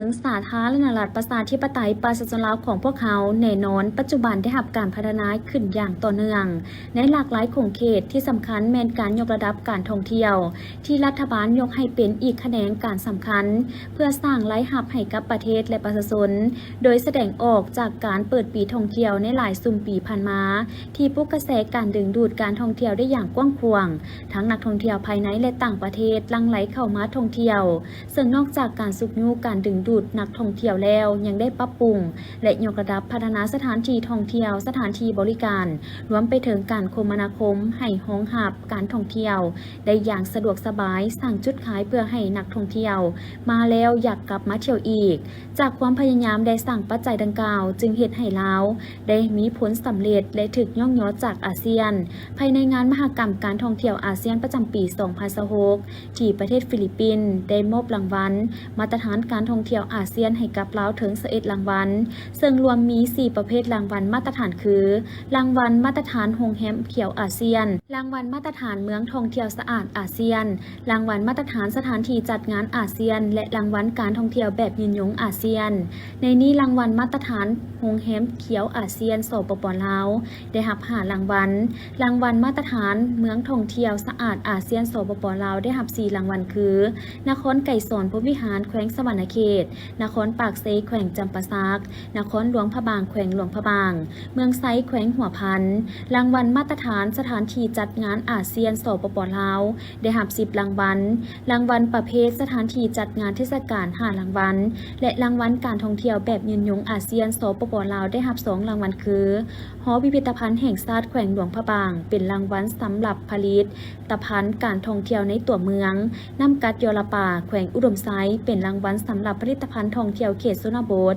ເມືອງສາທາລະນະລັດ ປະຊາທິປະໄຕ ປະຊາຊົນລາວຂອງພວກເຮົາ. ແນ່ນອນ, ປັດຈຸບັນໄດ້ຮັບການພັດທະນາຂຶ້ນຢ່າງຕໍ່ເນື່ອງໃນຫຼາກຫຼາຍຂົງເຂດ, ທີ່ສຳຄັນແມ່ນການຍົກລະດັບການທ່ອງທ່ຽວ ທີ່ລັດຖະບານຍົກໃຫ້ເປັນອີກຂະແໜງການສຳຄັນ ເພື່ອສ້າງລາຍຮັບໃຫ້ກັບປະເທດ ແລະ ປະຊາຊົນ, ໂດຍສະແດງອອກຈາກການເປີດປີທ່ອງທ່ຽວໃນຫຼາຍຊຸມປີຜ່ານມາ ທີ່ປຸກກະແສການດຶງດູດການທ່ອງທ່ຽວໄດ້ຢ່າງກວ້າງຂວາງ. ທັງນັກທ່ອງທ່ຽວພາຍໃນ ແລະ ຕ່າງປະເທດຫຼັ່ງໄຫຼເຂົ້າມາທ່ອງທ່ຽວ, ເຊິ່ງນອກຈາກການຊຸກຍູ້ການດຶງດູດນັກທ່ອງທ່ຽວແລ້ວ, ຍັງໄດ້ປັບປຸງ ແລະ ຍົກລະດັບພັດທະນາສະຖານທີ່ທ່ອງທ່ຽວ, ສະຖານທີ່ບໍລິການ, ລວມໄປເຖິງການຄົມມະນາຄົມໃຫ້ຮອງຮັບການທ່ອງທ່ຽວໄດ້ຢ່າງສະດວກສະບາຍ, ສ້າງຈຸດຂາຍເພື່ອໃຫ້ນັກທ່ອງທ່ຽວມາແລ້ວຢາກກັບມາທ່ຽວອີກ. ຈາກຄວາມພະຍາຍາມ ແລະ ສ້າງປັດໄຈດັ່ງກ່າວ ຈຶ່ງເຮັດໃຫ້ລາວໄດ້ມີຜົນສຳເລັດ ແລະ ຖືກຍ້ອງຍໍຈາກອາຊຽນ ພາຍໃນງານມະຫະກຳການທ່ອງທ່ຽວອາຊຽນປະຈຳປີສອງພັນຊາວຫົກ ທີ່ປະເທດຟີລິບປິນ ໄດ້ມອບລາງວັນມາດຕະຖານການທ່ອງທ່ຽວອາຊຽນໃຫ້ກັບລາວເຖິງສິບເອັດລາງວັນ, ເຊິ່ງລວມມີສີ່ປະເພດລາງວັນມາດຕະຖານຄື ລາງວັນມາດຕະຖານໂຮງແຮມຂຽວອາຊຽນ, ລາງວັນມາດຕະຖານເມືອງທ່ອງທ່ຽວສະອາດອາຊຽນ, ລາງວັນມາດຕະຖານສະຖານທີ່ຈັດງານອາຊຽນ ແລະ ລາງວັນການທ່ອງທ່ຽວແບບຍືນຍົງອາຊຽນ. ໃນນີ້ລາງວັນມາດຕະຖານໂຮງແຮມຂຽວອາຊຽນ ສປປ ລາວ ໄດ້ຮັບຫ້າລາງວັນ, ລາງວັນມາດຕະຖານເມືອງທ່ອງທ່ຽວສະອາດອາຊຽນ ສປປ ລາວ ໄດ້ຮັບສີ່ລາງວັນຄື ນະຄອນໄກສອນພົມວິຫານ ແຂວງສະຫວັນນະເຂດ, ນະຄອນປາກເຊ ແຂວງຈຳປາສັກ, ນະຄອນຫຼວງພະບາງ ແຂວງຫຼວງພະບາງ, ເມືອງໄຊ ແຂວງຫົວພັນ. ລາງວັນມາດຕະຖານສະຖານທີ່ຈັດງານອາຊຽນ ສປປ ລາວ ໄດ້ຮັບສິບລາງວັນ, ລາງວັນປະເພດສະຖານທີ່ຈັດງານເທດສະການຫ້າລາງວັນ ແລະ ລາງວັນການທ່ອງທ່ຽວແບບຍືນຍົງອາຊຽນ ສປປ ລາວ ໄດ້ຮັບສອງລາງວັນຄື ຫໍພິພິທະພັນແຫ່ງຊາດແຂວງຫຼວງພະບາງ ເປັນລາງວັນສຳລັບຜະລິດຕະພັນການທ່ອງທ່ຽວໃນຕົວເມືອງ, ນ້ຳກັດ ຍໍລະປາ ແຂວງອຸດົມໄຊ ເປັນລາງວັນສຳລັບຜະລິດຕະພັນທ່ອງທ່ຽວເຂດຊົນນະບົດ.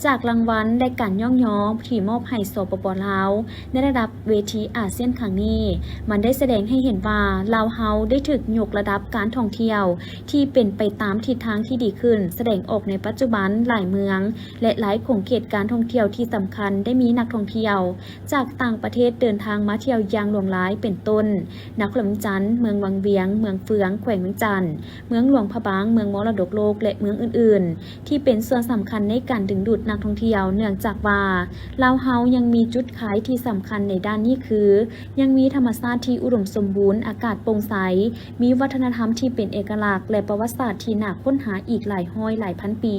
ຈາກລາງວັນ ແລະ ການຍ້ອງຍໍທີ່ມອບໃຫ້ ສປປ ລາວ ໃນລະດັບເວທີອາຊຽນຄັ້ງນີ້, ມັນໄດ້ສະແດງໃຫ້ເຫັນວ່າ ລາວເຮົາໄດ້ຖືກຍົກລະດັບການທ່ອງທ່ຽວທີ່ເປັນໄປຕາມທິດທາງທີ່ດີຂຶ້ນ, ສະແດງອອກໃນປັດຈຸບັນ ຫຼາຍເມືອງ ແລະ ຫຼາຍຂົງເຂດການທ່ອງທ່ຽວທີ່ສຳຄັນໄດ້ມີນັກທ່ອງທ່ຽວຈາກຕ່າງປະເທດເດີນທາງມາທ່ຽວຢ່າງຫຼວງຫຼາຍ ເປັນຕົ້ນ ນະຄອນຫຼວງວຽງຈັນ, ເມືອງວັງວຽງ, ເມືອງເຟືອງ ແຂວງວຽງຈັນ, ເມືອງຫຼວງພະບາງ, ເມືອງມໍລະດົກໂລກ ແລະ ເມືອງອື່ນໆ ທີ່ເປັນສ່ວນສຳຄັນໃນການດຶງດູດນັກທ່ອງທ່ຽວ, ເນື່ອງຈາກວ່າລາວເຮົາຍັງມີຈຸດຂາຍທີ່ສຳຄັນໃນດ້ານນີ້ຄື ຍັງມີທຳມະຊາດທີ່ອຸດົມສົມບູນ, ອາກາດໂປ່ງໃສ, ມີວັດທະນະທຳທີ່ເປັນເອກະລັກ ແລະ ປະຫວັດສາດທີ່ໜ້າຄົ້ນຫາອີກຫຼາຍຮ້ອຍຫຼາຍພັນປີ.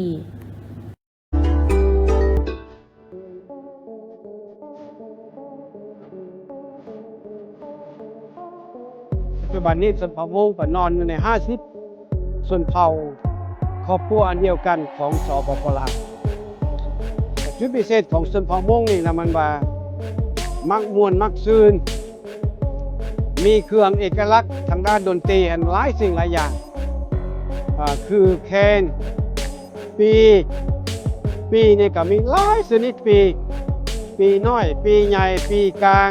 ປັດຈຸບັນນີ້ຊົນເຜົ່າມົ້ງກໍນອນຢູ່ໃນຫ້າສິບຊົນເຜົ່າຄອບຄົວອັນດຽວກັນຂອງ ສປປ ລາວ. ຈຸດພິເສດຂອງຊົນເຜົ່າມົ້ງນີ້ນະ ມັນວ່າມັກມ່ວນມັກຊື່ນ, ມີເຄື່ອງເອກະລັກທາງດ້ານດົນຕີອັນຫຼາຍສິ່ງຫຼາຍຢ່າງ ອາ ຄືແຄນ, ປີ, ປີນີ້ກໍມີຫຼາຍຊະນິດ, ປີ, ປີນ້ອຍ, ປີໃຫຍ່, ປີກາງ,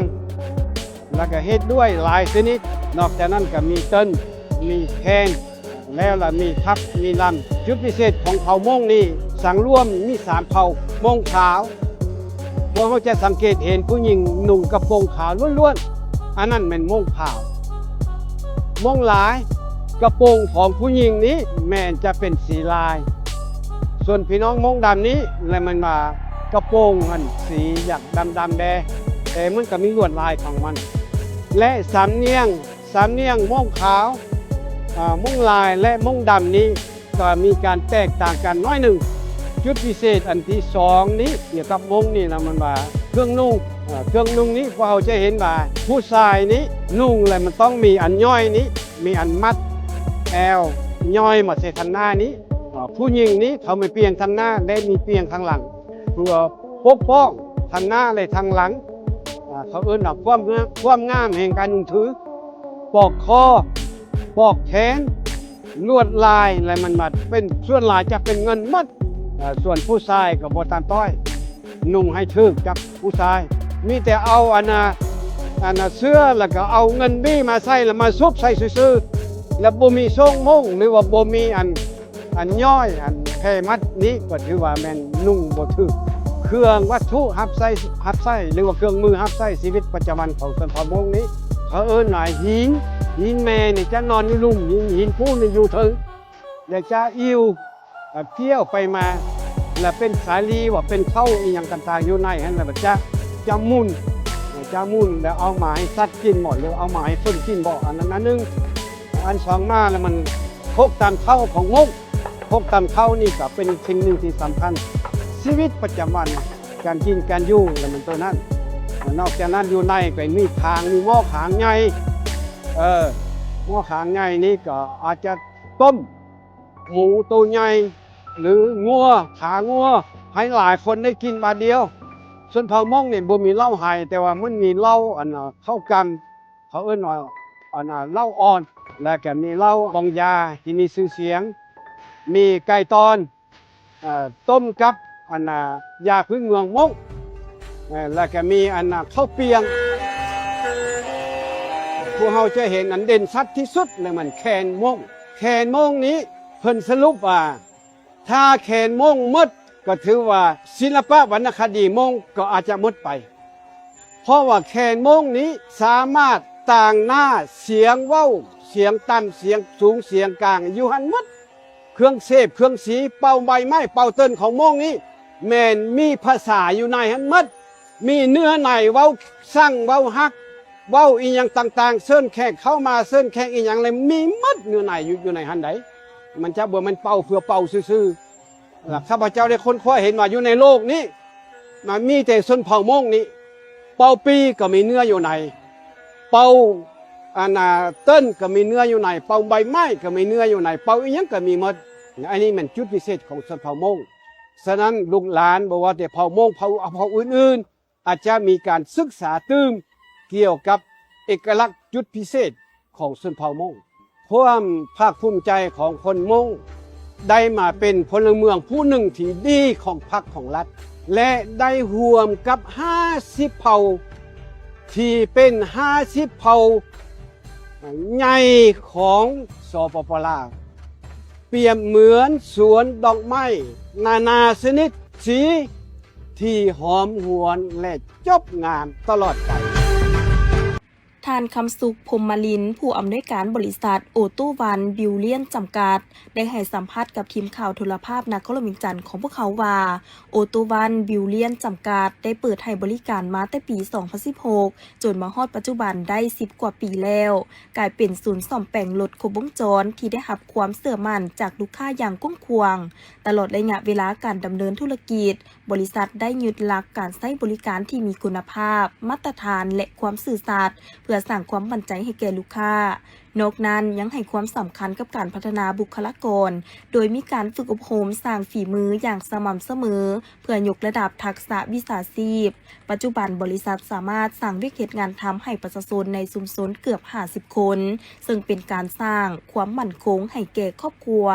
ແລ້ວກໍເຮັດດ້ວຍຫຼາຍຊະນິດ. ນອກຈາກນັ້ນກໍມີເຕີນ, ມີແຄນ, ແລ້ວລະມີທັບ, ມີລຳ. ຈຸດພິເສດຂອງເຜົ່າມົ້ງນີ້ສັງລວມມີສາມເຜົ່າ. ມົ້ງຂາວ, ພວກເຮົາຈະສັງເກດເຫັນຜູ້ຍິງນຸ່ງກະໂປງຂາວລ້ວນໆ, ອັນນັ້ນແມ່ນມົ້ງຂາວ. ມົ້ງລາຍ, ກະໂປງຂອງຜູ້ຍິງນີ້ແມ່ນຈະເປັນສີລາຍ. ສ່ວນພີ່ນ້ອງມົ້ງດຳນີ້ ແລະ ມັນວ່າກະໂປງຫັ້ນສີຢາກດຳໆແດ່, ແຕ່ມັນກໍມີລວດລາຍຂອງມັນ. ແລະ ສຳນຽງ, ສຳນຽງມົ້ງຂາວ, ອາ, ມົ້ງລາຍ ແລະ ມົ້ງດຳນີ້ ກໍມີການແຕກຕ່າງກັນໜ້ອຍໜຶ່ງ. ຈຸດພິເສດອັນທີສອງນີ້ ກ່ຽວກັບມົ້ງນີ້ນະ ມັນວ່າເຄື່ອງນຸ່ງ, ເອີ ເຄື່ອງນຸ່ງນີ້ ພວກເຮົາຈະເຫັນວ່າຜູ້ຊາຍນີ້ນຸ່ງແລ້ວ ມັນຕ້ອງມີອັນຍ້ອຍນີ້, ມີອັນມັດແອວຍ້ອຍມາໃສ່ທາງໜ້ານີ້. ເອີ ຜູ້ຍິງນີ້ ເຂົາມີປ່ຽງທາງໜ້າ ແລະ ມີປ່ຽງທາງຫຼັງ ເພື່ອປົກປ້ອງທາງໜ້າ ແລະ ທາງຫຼັງ. ເອີ ເຂົາເອີ້ນວ່າຄວາມງາມ, ຄວາມງາມແຫ່ງການນຸ່ງຖື, ປອກຄໍ, ປອກແຂນ, ລວດລາຍ ແລະ ມັນມາເປັນ ສ່ວນຫຼາຍຈະເປັນເງິນໝົດ. ເອີ ສ່ວນຜູ້ຊາຍກໍບໍ່ຕາມຕ້ອຍ, ນຸ່ງໃຫ້ຖືກກັບຜູ້ຊາຍ, ມີແຕ່ເອົາອັນນ່າ ອັນນ່າເສື້ອ ແລ້ວກໍເອົາເງິນບີມາໃສ່ ແລ້ວມາຊຸບໃສ່ຊື່ໆ ແລ້ວບໍ່ມີໂສ້ງໂມ່ງ ຫຼືວ່າບໍ່ມີອັນ ອັນຍ້ອຍ ອັນແພມັດນີ້ ກໍຖືວ່າແມ່ນນຸ່ງບໍ່ຖືກ. ເຄື່ອງວັດຖຸຮັບໃຊ້ ຮັບໃຊ້ ຫຼືວ່າເຄື່ອງມືຮັບໃຊ້ຊີວິດປະຈຳວັນຂອງຊົນເຜົ່າມົ້ງນີ້ ເຂົາເອີ້ນວ່າຫີນ, ຫີນແມ່ນີ້ຈະນອນຢູ່ລຸ່ມ, ຫີນ, ຫີນພູນີ້ຢູ່ເທິງ ແລະ ຈະອີ່ວ, ທ່ຽວໄປມາ ແລະເປັນສາລີ ວ່າເປັນເຂົ້າອີ່ຫຍັງຕ່າງໆຢູ່ໃນຫັ້ນ ແລ້ວຈະ ຈະໝຸ່ນ ຈະໝຸ່ນ ແລ້ວເອົາມາໃຫ້ສັດກິນບໍ ຫຼືເອົາມາໃຫ້ຄົນກິນບໍ ອັນນັ້ນອັນໜຶ່ງ. ອັນສອງມາແລ້ວມັນ ຄົກຕຳເຂົ້າຂອງມົ້ງ ຄົກຕຳເຂົ້ານີ້ກໍເປັນສິ່ງໜຶ່ງທີ່ສຳຄັນ ຊີວິດປະຈຳວັນ ການກິນການຢູ່ ແລ້ວມັນໂຕນັ້ນ. ນອກຈາກນັ້ນຢູ່ໃນກໍມີຄາງ ມີໝໍ້ຄາງໃຫຍ່ ເອີ ໝໍ້ຄາງໃຫຍ່ນີ້ກໍອາດຈະຕົ້ມ ໝູໂຕໃຫຍ່ ຫຼືງົວ ຂາງົວ ໃຫ້ຫຼາຍຄົນໄດ້ກິນບາດດຽວ. ຊົນເຜົ່າມົ້ງນີ້ບໍ່ມີເຫຼົ້າໄຮ ແຕ່ວ່າມັນມີເຫຼົ້າ ອັນ ເຂົ້າກຳ ເຂົາເອີ້ນວ່າ ອັນ ເຫຼົ້າອ່ອນ ແລະກະມີເຫຼົ້າບອງຢາທີ່ມີຊື່ສຽງ ມີໄກ່ຕອນ ເອີ ຕົ້ມກັບ ອັນ ຢາພື້ນເມືອງມົ້ງ ເອີ ແລະກະມີ ອັນ ເຂົ້າປຽງ. ພວກເຮົາຈະເຫັນອັນເດັ່ນຊັດທີ່ສຸດ ແລະມັນແຄນມົ້ງ ແຄນມົ້ງນີ້ ເພິ່ນສະຫຼຸບວ່າ ຖ້າແຄນມົ້ງໝົດ ກໍຖືວ່າສິລະປະວັນນະຄະດີມົ້ງກໍອາດຈະໝົດໄປ ເພາະວ່າແຄນມົ້ງນີ້ສາມາດຕາງໜ້າສຽງເວົ້າ ສຽງຕ່ຳ ສຽງສູງ ສຽງກາງ ຢູ່ຫັ້ນໝົດ. ເຄື່ອງເສບ ເຄື່ອງສີ ເປົ່າໃບໄມ້ ເປົ່າເຕີນຂອງມົ້ງນີ້ ແມ່ນມີພາສາຢູ່ໃນຫັ້ນໝົດ ມີເນື້ອໃນ ເວົ້າຊັງ ເວົ້າຮັກ ເວົ້າອີ່ຫຍັງຕ່າງໆ ເຊີນແຂກເຂົ້າມາ ເຊີນແຂກອີ່ຫຍັງ ແລະມີໝົດເນື້ອໃນຢູ່ ຢູ່ໃນຫັ້ນໃດ໋. ມັນຈະບໍ່ແມ່ນເປົ່າເພື່ອເປົ່າຊື່ໆ. ແລະຂ້າພະເຈົ້າໄດ້ຄົ້ນຄວ້າເຫັນວ່າຢູ່ໃນໂລກນີ້ ມັນມີແຕ່ຊົນເຜົ່າມົ້ງນີ້ ເປົ່າປີກໍມີເນື້ອຢູ່ໃນ ເປົ່າ ອັນ ເຕີນກໍມີເນື້ອຢູ່ໃນ ເປົ່າໃບໄມ້ກໍມີເນື້ອຢູ່ໃນ ເປົ່າອີ່ຫຍັງກໍມີໝົດ. ອັນນີ້ແມ່ນຈຸດພິເສດຂອງຊົນເຜົ່າມົ້ງ. ສະນັ້ນ ລູກຫຼານ ບໍ່ວ່າແຕ່ເຜົ່າມົ້ງ ເຜົ່າ ເຜົ່າອື່ນໆ ອາດຈະມີການສຶກສາຕື່ມກ່ຽວກັບເອກະລັກຈຸດພິເສດຂອງຊົນເຜົ່າມົ້ງ. ຄວາມພາກພູມໃຈຂອງຄົນມົ້ງ ໄດ້ມາເປັນພົນລະເມືອງຜູ້ໜຶ່ງທີ່ດີຂອງພັກຂອງລັດ ແລະ ໄດ້ຮ່ວມກັບຫ້າສິບເຜົ່າ ທີ່ເປັນຫ້າສິບເຜົ່າໃຫຍ່ຂອງ ສປປ ລາວ ປຽບເໝືອນສວນດອກໄມ້ນານາຊະນິດ ສີທີ່ຫອມຫວນ ແລະ ຈົບງາມຕະຫຼອດໄປ. ທ່ານ ຄຳສຸກ ພົມມະລິນ ຜູ້ອຳນວຍການບໍລິສັດ ໂອໂຕວັນ ບິວລຽນ ຈຳກັດ ໄດ້ໃຫ້ສຳພາດກັບທີມຂ່າວໂທລະພາບນະຄອນຫຼວງວຽງຈັນຂອງພວກເຮົາວ່າ ໂອໂຕວັນ ບິວລຽນ ຈຳກັດ ໄດ້ເປີດໃຫ້ບໍລິການມາແຕ່ປີສອງພັນສິບຫົກ ຈົນມາຮອດປັດຈຸບັນໄດ້ສິບກວ່າປີແລ້ວ, ກາຍເປັນສູນສ້ອມແປງລົດຄົບວົງຈອນທີ່ໄດ້ຮັບຄວາມເຊື່ອໝັ້ນຈາກລູກຄ້າຢ່າງກວ້າງຂວາງ. ຕະຫຼອດໄລຍະເວລາການດຳເນີນທຸລະກິດ, ບໍລິສັດໄດ້ຍຶດຫຼັກການໃຊ້ບໍລິການທີ່ມີຄຸນນະພາບ, ມາດຕະຖານ ແລະ ຄວາມຊື່ສັດ ເພື່ອສ້າງຄວາມໝັ້ນໃຈໃຫ້ແກ່ລູກຄ້າ. ນອກນັ້ນຍັງໃຫ້ຄວາມສຳຄັນກັບການພັດທະນາບຸກຄະລາກອນ, ໂດຍມີການຝຶກອົບຮົມສ້າງຝີມືຢ່າງສະໝ່ຳສະເໝີ ເພື່ອຍົກລະດັບທັກສະວິຊາຊີບ. ປັດຈຸບັນບໍລິສັດສາມາດສ້າງວຽກເຮັດງານທຳໃຫ້ປະຊາຊົນໃນຊຸມຊົນເກືອບຫ້າສິບຄົນ, ເຊິ່ງເປັນການສ້າງຄວາມໝັ້ນຄົງໃຫ້ແກ່ຄອບຄົວ,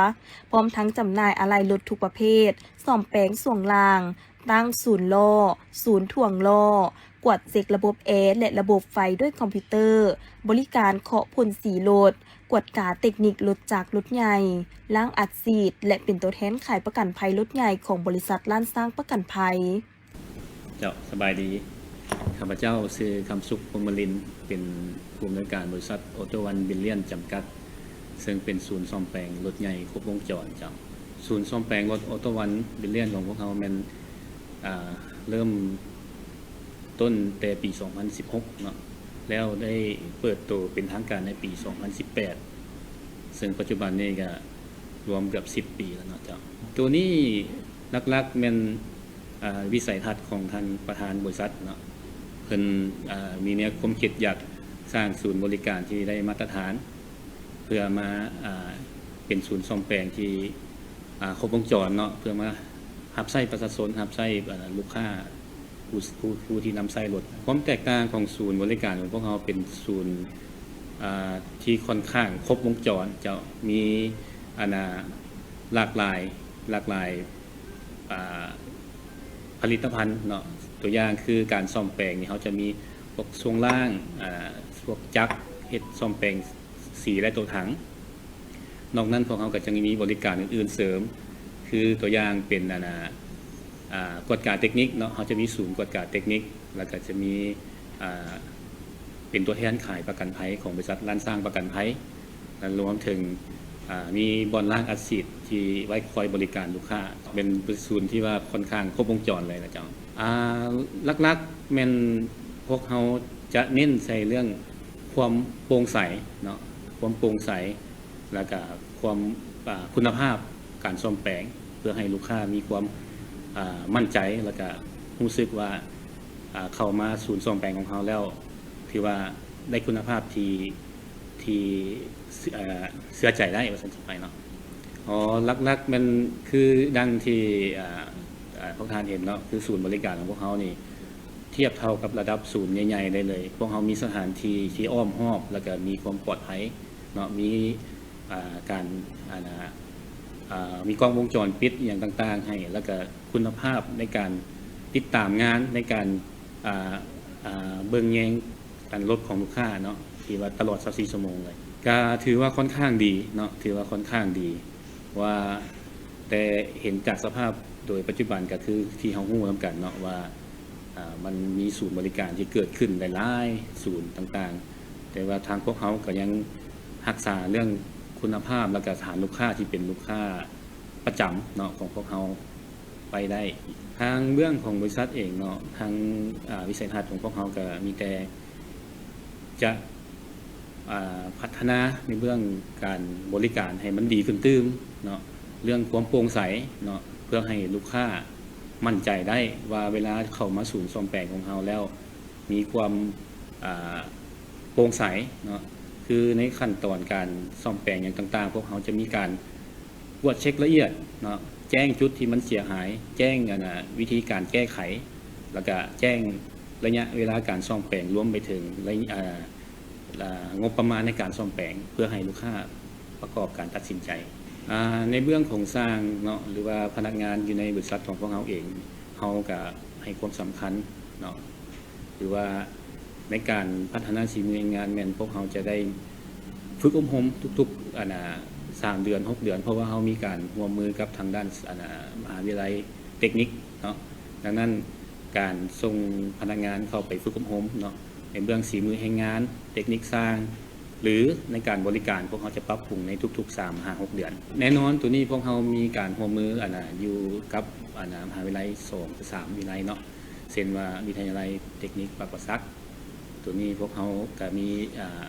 ພ້ອມທັງຈຳໜ່າຍອາໄຫຼ່ລົດທຸກປະເພດ, ສ້ອມແປງຊ່ວງລ່າງ, ຕັ້ງສູນລໍ້, ສູນຖ່ວງລໍ້, ກວດເຊັກລະບົບແອ ແລະ ລະບົບໄຟດ້ວຍຄອມພິວເຕີ, ບໍລິການເຄາະພົ່ນສີລົດ, ກວດກາເຕັກນິກລົດຈັກລົດໃຫຍ່, ລ້າງອັດສີດ ແລະ ເປັນຕົວແທນຂາຍປະກັນໄພລົດໃຫຍ່ຂອງບໍລິສັດລ້ານຊ້າງປະກັນໄພ. ເຈົ້າ ສະບາຍດີ. ຂ້າພະເຈົ້າຊື່ ຄຳສຸກ ພົມມະລິນ, ເປັນຜູ້ອຳນວຍການບໍລິສັດ ໂອໂຕວັນ ບິລລຽນ ຈຳກັດ, ເຊິ່ງເປັນສູນສ້ອມແປງລົດໃຫຍ່ຄົບວົງຈອນ. ເຈົ້າ ສູນສ້ອມແປງລົດ ໂອໂຕວັນ ບິລລຽນ ຂອງພວກເຮົາແມ່ນ ອ່າ ເລີ່ມ ຕົ້ນແຕ່ປີສອງພັນສິບຫົກເນາະ ແລ້ວໄດ້ເປີດໂຕເປັນທາງການໃນປີສອງພັນສິບແປດ ເຊິ່ງປັດຈຸບັນນີ້ກະລວມເກືອບສິບປີແລ້ວເນາະເຈົ້າ. ໂຕນີ້ຫຼັກໆແມ່ນ ອ່າ ວິໄສທັດຂອງທ່ານປະທານບໍລິສັດເນາະ, ເພິ່ນ ອ່າ ມີແນວຄວາມຄິດຢາກສ້າງສູນບໍລິການທີ່ໄດ້ມາດຕະຖານ ເພື່ອມາ ອ່າ ເປັນສູນສ້ອມແປງທີ່ ອ່າ ຄົບວົງຈອນເນາະ ເພື່ອມາຮັບໃຊ້ປະຊາຊົນ ຮັບໃຊ້ ອ່າ ລູກຄ້າ ຜູ້ ຜູ້ ຜູ້ທີ່ນຳໃຊ້ລົດ. ຄວາມແຕກຕ່າງຂອງສູນບໍລິການຂອງພວກເຮົາເປັນສູນ ອ່າ ທີ່ຄ່ອນຂ້າງຄົບວົງຈອນ ເຈົ້າ ມີ ອັນນ່າ ຫຼາກຫຼາຍ ຫຼາກຫຼາຍ ອ່າ ຜະລິດຕະພັນເນາະ. ຕົວຢ່າງຄືການສ້ອມແປງນີ້ ເຮົາຈະມີພວກຊ່ວງລ່າງ ອ່າ ພວກຈັກເຮັດສ້ອມແປງສີ ແລະ ໂຕຖັງ. ນອກນັ້ນພວກເຮົາກໍຈະມີບໍລິການອື່ນໆເສີມ ຄືຕົວຢ່າງເປັນ ອັນນ່າ ອ່າ ກວດກາເຕັກນິກເນາະ, ເຮົາຈະມີສູນກວດກາເຕັກນິກ ແລ້ວກໍຈະມີ ອ່າ ເປັນຕົວແທນຂາຍປະກັນໄພຂອງບໍລິສັດລ້ານຊ້າງປະກັນໄພ ແລະ ລວມເຖິງ ອ່າ ມີບ່ອນລ້າງອັດສີດທີ່ໄວ້ຄອຍບໍລິການລູກຄ້າ ເປັນສູນທີ່ວ່າຄ່ອນຂ້າງຄົບວົງຈອນເລີຍນະເຈົ້າ. ອ່າ ຫຼັກໆແມ່ນພວກເຮົາຈະເນັ້ນໃສ່ເລື່ອງຄວາມໂປ່ງໃສເນາະ, ຄວາມໂປ່ງໃສ ແລ້ວກະຄວາມ ອ່າ ຄຸນນະພາບການສ້ອມແປງ ເພື່ອໃຫ້ລູກຄ້າມີຄວາມ ອ່າ ໝັ້ນໃຈ ແລ້ວກະຮູ້ສຶກວ່າ ອ່າ ເຂົ້າມາສູນສ້ອມແປງຂອງເຮົາແລ້ວ ຖືວ່າໄດ້ຄຸນນະພາບທີ່ ທີ່ ເອີ ເຊື່ອໃຈໄດ້ວ່າຊັ້ນຊະໄປເນາະ. ອໍ ຫຼັກໆແມ່ນຄືດັ່ງທີ່ ເອີ ເອີ ພວກທ່ານເຫັນເນາະ ຄືສູນບໍລິການຂອງພວກເຮົານີ້ທຽບເທົ່າກັບລະດັບສູນໃຫຍ່ໆໄດ້ເລີຍ. ພວກເຮົາມີສະຖານທີ່ທີ່ອ້ອມຮອບ ແລ້ວກະມີຄວາມປອດໄພເນາະ, ມີ ອ່າ ການ ອັນນ່າ ອ່າ ມີກ້ອງວົງຈອນປິດອີ່ຫຍັງຕ່າງໆໃຫ້ ແລ້ວກະຄຸນນະພາບໃນການຕິດຕາມງານ ໃນການ ອ່າ ອ່າ ເບິ່ງແຍງ ອັນລົດຂອງລູກຄ້າເນາະ ທີ່ວ່າຕະຫຼອດຊາວສີ່ຊົ່ວໂມງເລີຍ ກະຖືວ່າຄ່ອນຂ້າງດີເນາະ, ຖືວ່າຄ່ອນຂ້າງດີ ວ່າ ແຕ່ເຫັນຈາກສະພາບໂດຍປັດຈຸບັນ ກະຄືທີ່ເຮົາຮູ້ນຳກັນເນາະວ່າ ອ່າ ມັນມີສູນບໍລິການທີ່ເກີດຂຶ້ນຫຼາຍໆສູນຕ່າງໆ, ແຕ່ວ່າທາງພວກເຮົາກະຍັງຮັກສາເລື່ອງຄຸນນະພາບ ແລ້ວກະຖານລູກຄ້າທີ່ເປັນລູກຄ້າປະຈຳເນາະ ຂອງພວກເຮົາ ໄວ້ໄດ້. ທາງເບື້ອງຂອງບໍລິສັດເອງເນາະ ທາງ ອາ ວິໄສທັດຂອງພວກເຮົາກະມີແຕ່ຈະ ອາ ພັດທະນາໃນເບື້ອງການບໍລິການໃຫ້ມັນດີຂຶ້ນຕື່ມເນາະ, ເລື່ອງຄວາມໂປ່ງໃສເນາະ ເພື່ອໃຫ້ລູກຄ້າໝັ້ນໃຈໄດ້ວ່າເວລາເຂົ້າມາສູນສ້ອມແປງຂອງເຮົາແລ້ວ ມີຄວາມ ອາ ໂປ່ງໃສເນາະ. ຄືໃນຂັ້ນຕອນການສ້ອມແປງຫຍັງຕ່າງໆ ພວກເຮົາຈະມີການກວດເຊັກລະອຽດເນາະ, ແຈ້ງຈຸດທີ່ມັນເສຍຫາຍ, ແຈ້ງ ອັນນ່າ ວິທີການແກ້ໄຂ ແລ້ວກະແຈ້ງໄລຍະເວລາການສ້ອມແປງ ລວມໄປເຖິງໄລຍະ ອາ ງົບປະມານໃນການສ້ອມແປງ ເພື່ອໃຫ້ລູກຄ້າປະກອບການຕັດສິນໃຈ. ອາ ໃນເບື້ອງຂອງຊ່າງເນາະ ຫຼືວ່າພະນັກງານຢູ່ໃນບໍລິສັດຂອງພວກເຮົາເອງ ເຮົາກະໃຫ້ຄວາມສຳຄັນເນາະ ຫຼືວ່າໃນການພັດທະນາສີມືແຮງງານ ແມ່ນພວກເຮົາຈະໄດ້ຝຶກອົບຮົມທຸກໆ ອັນນ່າ ສາມເດືອນ ຫົກເດືອນ ເພາະວ່າເຮົາມີການຮ່ວມມືກັບທາງດ້ານ ອັນນ່າ ມະຫາວິທະຍາໄລເຕັກນິກເນາະ. ດັ່ງນັ້ນ ການສົ່ງພະນັກງານເຂົ້າໄປຝຶກອົບຮົມເນາະ ໃນເບື້ອງສີມືແຮງງານ, ເຕັກນິກຊ່າງ ຫຼື ໃນການບໍລິການ ພວກເຮົາຈະປັບປຸງໃນທຸກໆ ສາມຫາຫົກເດືອນ. ແນ່ນອນ ໂຕນີ້ພວກເຮົາມີການຮ່ວມມື ອັນນ່າ ຢູ່ກັບ ອັນນ່າ ມະຫາວິທະຍາໄລສອງ ສາມວິທະຍາໄລເນາະ ເຊັ່ນວ່າ ວິທະຍາໄລເຕັກນິກປາກປາສັກ ໂຕນີ້ພວກເຮົາກະມີ ອາ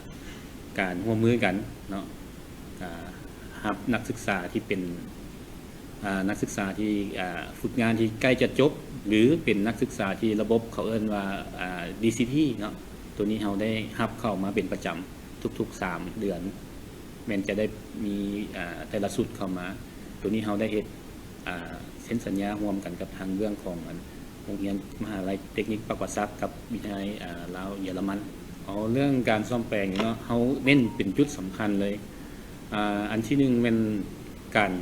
ການຮ່ວມມືກັນເນາະ ອາ ຮັບນັກສຶກສາທີ່ເປັນ ອາ ນັກສຶກສາທີ່ ອາ ຝຶກງານທີ່ໃກ້ຈະຈົບ ຫຼື ເປັນນັກສຶກສາທີ່ລະບົບເຂົາເອີ້ນວ່າ ອາ ດີຊີພີ ເນາະ, ໂຕນີ້ເຮົາໄດ້ຮັບເຂົ້າມາເປັນປະຈຳທຸກໆ ສາມເດືອນ ແມ່ນຈະໄດ້ມີ ອາ ແຕ່ລະຊຸດເຂົ້າມາ. ໂຕນີ້ເຮົາໄດ້ເຮັດ ອາ ເຊັນສັນຍາຮ່ວມກັນກັບທາງເບື້ອງຂອງ ອັນ ໂຮງຮຽນມະຫາວິທະຍາໄລເຕັກນິກປາກປາສັກ ກັບວິທະຍາໄລ ອາ ລາວເຢຍລະມັນ. ເອົາເລື່ອງການສ້ອມແປງເນາະ ເຮົາເນັ້ນເປັນຈຸດສຳຄັນເລີຍ. ອາ ອັນທີໜຶ່ງແມ່ນການ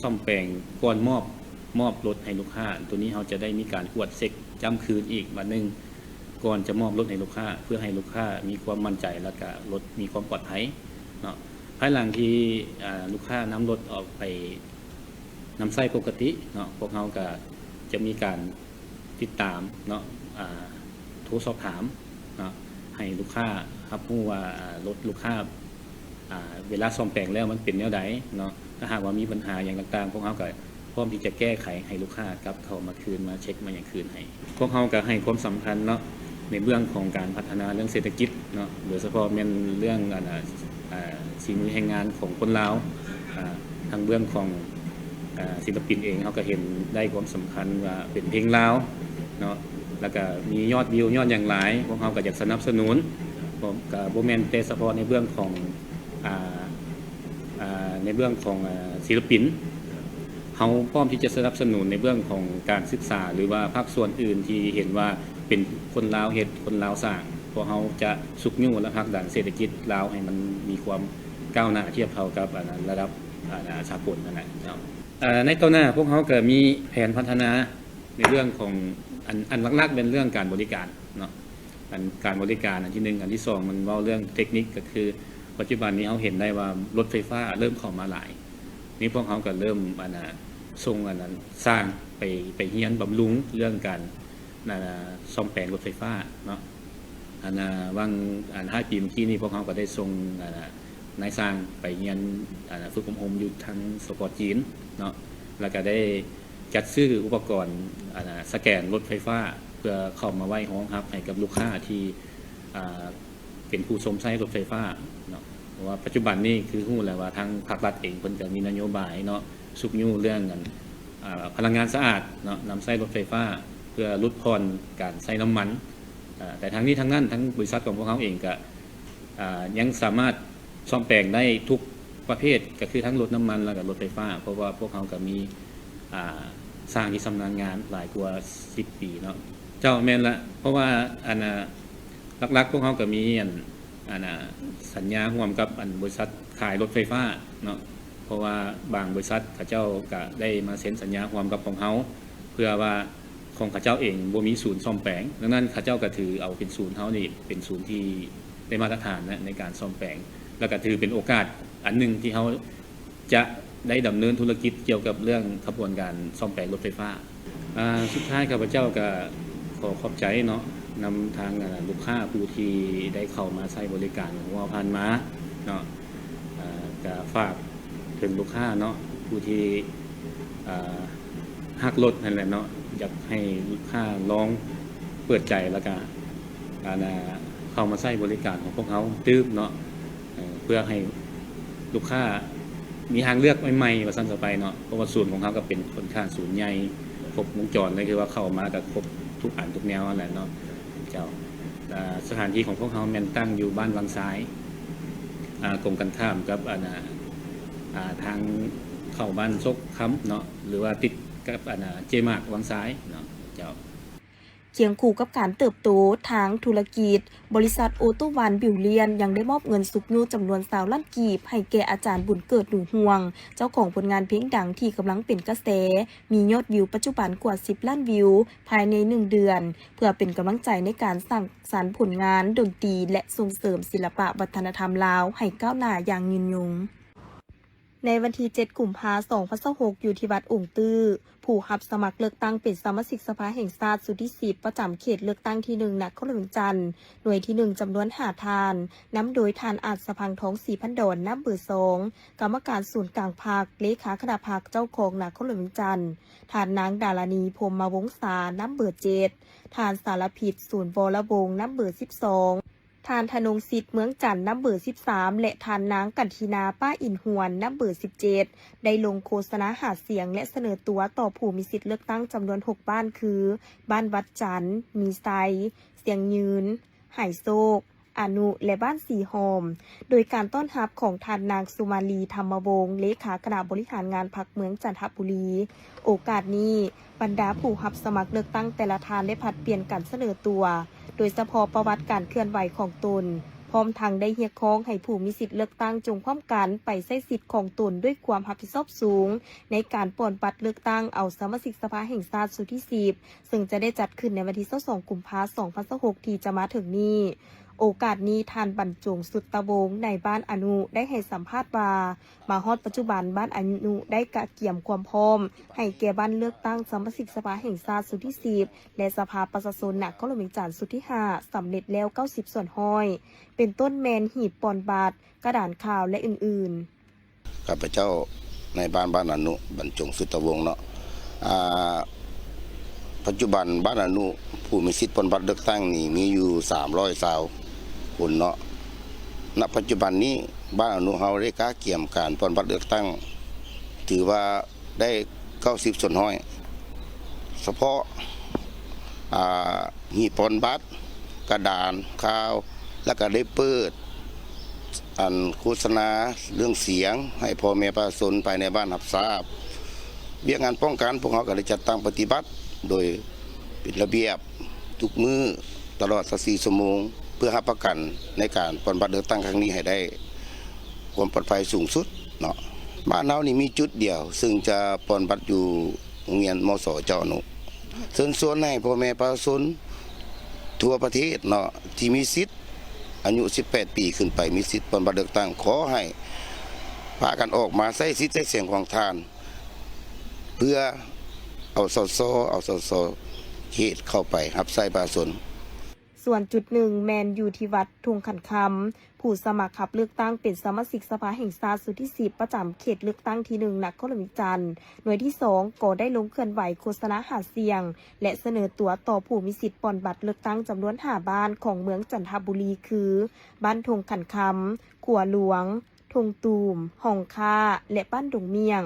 ສ້ອມແປງກ່ອນມອບ ມອບລົດໃຫ້ລູກຄ້າ. ໂຕນີ້ເຮົາຈະໄດ້ມີການກວດເຊັກຈ້ຳຄືນອີກບາດໜຶ່ງ ກ່ອນຈະມອບລົດໃຫ້ລູກຄ້າ ເພື່ອໃຫ້ລູກຄ້າມີຄວາມໝັ້ນໃຈ ແລ້ວກະລົດມີຄວາມປອດໄພເນາະ. ພາຍຫຼັງທີ່ ອາ ລູກຄ້ານຳລົດອອກໄປນຳໃຊ້ປົກກະຕິເນາະ ພວກເຮົາກະຈະມີການຕິດຕາມເນາະ ອາ ໂທສອບຖາມເນາະ ໃຫ້ລູກຄ້າຮັບຮູ້ວ່າ ອາ ລົດລູກຄ້າ ອາ ເວລາສ້ອມແປງແລ້ວມັນເປັນແນວໃດເນາະ. ຖ້າຫາກວ່າມີບັນຫາຫຍັງຕ່າງໆ ພວກເຮົາກະພ້ອມທີ່ຈະແກ້ໄຂໃຫ້ລູກຄ້າກັບເຂົ້າມາຄືນ ມາເຊັກມາຫຍັງຄືນໃຫ້. ພວກເຮົາກະໃຫ້ຄວາມສຳຄັນເນາະ ໃນເບື້ອງຂອງການພັດທະນາເລື່ອງເສດຖະກິດເນາະ ໂດຍສະເພາະແມ່ນເລື່ອງ ອັນ ອາ ສີມືແຮງງານຂອງຄົນລາວ. ອາ ທາງເບື້ອງຂອງ ອາ ສິລະປິນເອງ ເຮົາກະເຫັນໄດ້ຄວາມສຳຄັນວ່າເປັນເພງລາວເນາະ ແລ້ວກະມີຍອດວິວຍອດຫຍັງຫຼາຍ ພວກເຮົາກະຢາກສະໜັບສະໜູນ ບໍ່ ກະບໍ່ແມ່ນແຕ່ສະເພາະໃນເບື້ອງຂອງ ອາ ອາ ໃນເບື້ອງຂອງ ອາ ສິລະປິນ. ເຮົາພ້ອມທີ່ຈະສະໜັບສະໜູນໃນເບື້ອງຂອງການສຶກສາ ຫຼືວ່າພາກສ່ວນອື່ນທີ່ເຫັນວ່າເປັນຄົນລາວເຮັດ ຄົນລາວສ້າງ. ພວກເຮົາຈະຊຸກຍູ້ ແລະ ຜັກດັນເສດຖະກິດລາວໃຫ້ມັນມີຄວາມກ້າວໜ້າທຽບເທົ່າກັບ ອັນ ລະດັບ ອັນ ສາກົນຫັ້ນແຫຼະເນາະ. ເອີ ໃນຕໍ່ໜ້າພວກເຮົາກະມີແຜນພັດທະນາໃນເລື່ອງຂອງ ອັນ ອັນຫຼັກໆແມ່ນເລື່ອງການບໍລິການເນາະ. ອັນການບໍລິການອັນທີໜຶ່ງ. ອັນທີສອງ ມັນເວົ້າເລື່ອງເຕັກນິກ ກະຄືປັດຈຸບັນນີ້ເຮົາເຫັນໄດ້ວ່າລົດໄຟຟ້າເລີ່ມເຂົ້າມາຫຼາຍ. ນີ້ພວກເຮົາກະເລີ່ມ ອັນ ສົ່ງ ອັນ ຊ່າງໄປ ໄປຮຽນບຳລຸງເລື່ອງການ ອັນ ສ້ອມແປງລົດໄຟຟ້າເນາະ. ອັນ ຫວ່າງ ອັນ ທ້າຍປີເມື່ອກີ້ນີ້ ພວກເຮົາກະໄດ້ສົ່ງ ອັນ ນາຍຊ່າງໄປຮຽນ ອ່າ ຝຶກອົບຮົມຢູ່ທາງ ສປ ຈີນເນາະ ແລ້ວກະໄດ້ຈັດຊື້ອຸປະກອນ ອ່າ ສະແກນລົດໄຟຟ້າ ເພື່ອເຂົ້າມາໄວ້ຮອງຮັບໃຫ້ກັບລູກຄ້າທີ່ ອ່າ ເປັນຜູ້ຊົມໃຊ້ລົດໄຟຟ້າເນາະ. ເພາະວ່າປັດຈຸບັນນີ້ຄືຮູ້ແລ້ວວ່າທາງພາກລັດເອງເພິ່ນກະມີນະໂຍບາຍເນາະ ຊຸກຍູ້ເລື່ອງ ອັນ ອ່າ ພະລັງງານສະອາດເນາະ ນຳໃຊ້ລົດໄຟຟ້າ ເພື່ອຫຼຸດຜ່ອນການໃຊ້ນ້ຳມັນ. ອ່າ ແຕ່ທັງນີ້ທັງນັ້ນ ທາງບໍລິສັດຂອງພວກເຮົາເອງກະ ອ່າ ຍັງສາມາດສ້ອມແປງໄດ້ທຸກປະເພດ ກະຄືທັງລົດນ້ຳມັນ ແລ້ວກະລົດໄຟຟ້າ ເພາະວ່າພວກເຮົາກະມີ ອ່າ ຊ່າງທີ່ຊຳນານງານຫຼາຍກວ່າສິບປີເນາະ. ເຈົ້າ ແມ່ນລະ ເພາະວ່າ ອັນ ອ່າ ຫຼັກໆ ພວກເຮົາກະມີ ອັນ ອັນ ອ່າ ສັນຍາຮ່ວມກັບ ອັນ ບໍລິສັດຂາຍລົດໄຟຟ້າເນາະ ເພາະວ່າບາງບໍລິສັດເຂົາເຈົ້າກະໄດ້ມາເຊັນສັນຍາຮ່ວມກັບຂອງເຮົາ ເພື່ອວ່າຂອງເຂົາເຈົ້າເອງບໍ່ມີສູນສ້ອມແປງ, ດັ່ງນັ້ນເຂົາເຈົ້າກະຖືເອົາເປັນສູນເຮົານີ້ເປັນສູນທີ່ໄດ້ມາດຕະຖານນະ ໃນການສ້ອມແປງ ແລ້ວກະຖືເປັນໂອກາດອັນໜຶ່ງທີ່ເຮົາ ຈະໄດ້ດຳເນີນທຸລະກິດກ່ຽວກັບເລື່ອງຂະບວນການສ້ອມແປງລົດໄຟຟ້າ. ອ່າ ສຸດທ້າຍຂ້າພະເຈົ້າກະຂໍຂອບໃຈເນາະ ນຳທາງ ອ່າ ລູກຄ້າຜູ້ທີ່ໄດ້ເຂົ້າມາໃຊ້ບໍລິການຂອງເຮົາຜ່ານມາເນາະ. ອ່າ ກະຝາກເຖິງລູກຄ້າເນາະ ຜູ້ທີ່ ອ່າ ຮັກລົດຫັ້ນແຫຼະເນາະ ຢາກໃຫ້ລູກຄ້າລອງເປີດໃຈ ແລ້ວກະ ອັນ ອ່າ ເຂົ້າມາໃຊ້ບໍລິການຂອງພວກເຮົາຕື່ມເນາະ ເອີ ເພື່ອໃຫ້ລູກຄ້າມີທາງເລືອກໃໝ່ໆ ວ່າຊັ້ນຊະໄປເນາະ ເພາະວ່າສູນຂອງເຮົາກະເປັນຂ້ອນຂ້າງສູນໃຫຍ່ ຄົບວົງຈອນເລີຍ ຄືວ່າເຂົ້າມາກະຄົບທຸກອັນທຸກແນວຫັ້ນແຫຼະເນາະ. ເຈົ້າ ອ່າ ສະຖານທີ່ຂອງພວກເຮົາແມ່ນຕັ້ງຢູ່ບ້ານວັງຊາຍ ອ່າ ກົງກັນຂ້າມກັບ ອັນ ອ່າ ອ່າ ທາງເຂົ້າບ້ານໂຊກຄຳເນາະ ຫຼືວ່າຕິດກັບ ອັນ ເຈມາກວັງຊາຍເນາະ ເຈົ້າ. ຄຽງຄູ່ກັບການເຕີບໂຕທາງທຸລະກິດ, ບໍລິສັດໂອໂຕວັນບິວລຽນ ຍັງໄດ້ມອບເງິນຊຸກຍູ້ຈຳນວນຊາວລ້ານກີບ ໃຫ້ແກ່ອາຈານ ບຸນເກີດ ໜູຮ່ວງ ເຈົ້າຂອງຜົນງານເພງດັງທີ່ກຳລັງເປັນກະແສ, ມີຍອດວິວປັດຈຸບັນກວ່າສິບລ້ານວິວ ພາຍໃນໜຶ່ງເດືອນ, ເພື່ອເປັນກຳລັງໃຈໃນການສ້າງສັນຜົນງານດົນຕີ ແລະ ສົ່ງເສີມສິລະປະວັດທະນະທຳລາວໃຫ້ກ້າວໜ້າຢ່າງຍືນຍົງ. ໃນວັນທີເຈັດ ກຸມພາ ສອງພັນຊາວຫົກ ຢູ່ທີ່ວັດອົງຕື້, ຜູ້ຮັບສະໝັກເລືອກຕັ້ງເປັນສະມາຊິກສະພາແຫ່ງຊາດຊຸດທີສິບ ປະຈຳເຂດເລືອກຕັ້ງທີໜຶ່ງ ນະຄອນຫຼວງວຽງຈັນ ໜ່ວຍທີໜຶ່ງ ຈຳນວນຫ້າທ່ານ, ນຳໂດຍທ່ານ ອາດສະພັງທອງ ສີພັນດອນ ນຳເບີສອງ, ກຳມະການສູນກາງພັກ, ເລຂາຄະນະພັກ, ເຈົ້າຄອງນະຄອນຫຼວງວຽງຈັນ, ທ່ານນາງ ດາລານີ ພົມມະວົງສາ ນຳເບີເຈັດ, ທ່ານ ສາລະພິດ ສູນວໍລະວົງ ນຳເບີສິບສອງ, ທ່ານ ທະນົງສິດ ເມືອງຈັນ ນຳເບີສິບສາມ ແລະ ທ່ານນາງ ກັນທິນາ ປ້າອິນຫວນ ນຳເບີສິບເຈັດ ໄດ້ລົງໂຄສະນາຫາສຽງ ແລະ ສະເໜີຕົວຕໍ່ຜູ້ມີສິດເລືອກຕັ້ງຈຳນວນຫົກບ້ານ ຄື ບ້ານວັດຈັນ, ມີໄຊ, ຊຽງຍືນ, ໄຫໂຊກ, ອານຸ ແລະ ບ້ານສີຫອມ, ໂດຍການຕ້ອນຮັບຂອງທ່ານນາງ ສຸມາລີ ທຳມະວົງ ເລຂາຄະນະບໍລິຫານງານພັກເມືອງຈັນທະບູລີ. ໂອກາດນີ້, ບັນດາຜູ້ຮັບສະໝັກເລືອກຕັ້ງແຕ່ລະທ່ານໄດ້ຜັດປ່ຽນກັນສະເໜີຕົວ ໂດຍສະເພາະປະຫວັດການເຄື່ອນໄຫວຂອງຕົນ, ພ້ອມທັງໄດ້ຮຽກຮ້ອງໃຫ້ຜູ້ມີສິດເລືອກຕັ້ງຈົ່ງພ້ອມກັນໄປໃຊ້ສິດຂອງຕົນດ້ວຍຄວາມຮັບຜິດຊອບສູງ ໃນການປ່ອນບັດເລືອກຕັ້ງເອົາສະມາຊິກສະພາແຫ່ງຊາດຊຸດທີສິບ ເຊິ່ງຈະໄດ້ຈັດຂຶ້ນໃນວັນທີຊາວສອງ ກຸມພາ ສອງພັນຊາວຫົກ ທີ່ຈະມາເຖິງນີ້. ໂອກາດນີ້ ທ່ານ ບັນຈົງ ສຸດຕະວົງ ນາຍບ້ານອານຸ ໄດ້ໃຫ້ສຳພາດວ່າ ມາຮອດປັດຈຸບັນ ບ້ານອານຸໄດ້ກະກຽມຄວາມພ້ອມໃຫ້ແກ່ບັດເລືອກຕັ້ງສະມາຊິກສະພາແຫ່ງຊາດຊຸດທີສິບ ແລະ ສະພາປະຊາຊົນນະຄອນຫຼວງວຽງຈັນຊຸດທີຫ້າ ສຳເລັດແລ້ວເກົ້າສິບສ່ວນຮ້ອຍ ເປັນຕົ້ນແມ່ນ ຫີບປ່ອນບັດ, ກະດານຂາວ ແລະ ອື່ນໆ. ຂ້າພະເຈົ້ານາຍບ້ານບ້ານອານຸ ບັນຈົງ ສຸດຕະວົງເນາະ. ອາ ປັດຈຸບັນບ້ານອານຸ ຜູ້ມີສິດປ່ອນບັດເລືອກຕັ້ງນີ້ມີຢູ່ສາມຮ້ອຍຊາວຄົນເນາະ. ນະປັດຈຸບັນນີ້ ບ້ານອານຸເຮົາໄດ້ກະກຽມການປ່ອນບັດເລືອກຕັ້ງ ຖືວ່າໄດ້ເກົ້າສິບສ່ວນຮ້ອຍ ສະເພາະ ອາ ຫີບປ່ອນບັດ, ກະດານຂ່າວ ແລ້ວກະໄດ້ເປີດ ອັນ ໂຄສະນາເລື່ອງສຽງໃຫ້ພໍ່ແມ່ປະຊາຊົນພາຍໃນບ້ານຮັບຊາບ. ວຽກງານປ້ອງກັນພວກເຮົາກະໄດ້ຈັດຕັ້ງປະຕິບັດໂດຍເປັນລະບຽບທຸກມື້ຕະຫຼອດຊາວສີ່ຊົ່ວໂມງ ເພື່ອຮັບປະກັນໃນການປ່ອນບັດເລືອກຕັ້ງຄັ້ງນີ້ໃຫ້ໄດ້ຄວາມປອດໄພສູງສຸດເນາະ. ບ້ານເຮົານີ້ມີຈຸດດຽວ ເຊິ່ງຈະປ່ອນບັດຢູ່ ໂຮງຮຽນ ມສ ເຈົ້າອະນຸ ເຊີນຊວນໃຫ້ພໍ່ແມ່ປະຊາຊົນທົ່ວປະເທດເນາະ ທີ່ມີສິດອາຍຸສິບແປດປີຂຶ້ນໄປ ມີສິດປ່ອນບັດເລືອກຕັ້ງ ຂໍໃຫ້ພາກັນອອກມາໃຊ້ສິດໃຊ້ສຽງຂອງທ່ານ ເພື່ອເອົາ ສສ ເອົາ ສສ ເຂດເຂົ້າໄປຮັບໃຊ້ປະຊາຊົນ. ສ່ວນຈຸດໜຶ່ງແມ່ນຢູ່ທີ່ວັດທົ່ງຂັນຄຳ, ຜູ້ສະໝັກຮັບເລືອກຕັ້ງເປັນສະມາຊິກສະພາແຫ່ງຊາດຊຸດທີສິບ ປະຈຳເຂດເລືອກຕັ້ງທີໜຶ່ງ ນະຄອນຫຼວງວຽງຈັນ ໜ່ວຍທີສອງ ກໍໄດ້ລົງເຄື່ອນໄຫວໂຄສະນາຫາສຽງ ແລະ ສະເໜີຕົວຕໍ່ຜູ້ມີສິດປ່ອນບັດເລືອກຕັ້ງຈຳນວນຫ້າບ້ານຂອງເມືອງຈັນທະບູລີ ຄື ບ້ານທົ່ງຂັນຄຳ, ຂົວຫຼວງ, ທົ່ງຕູມ, ຮ່ອງຄ້າ ແລະ ບ້ານດົງມ້ຽງ.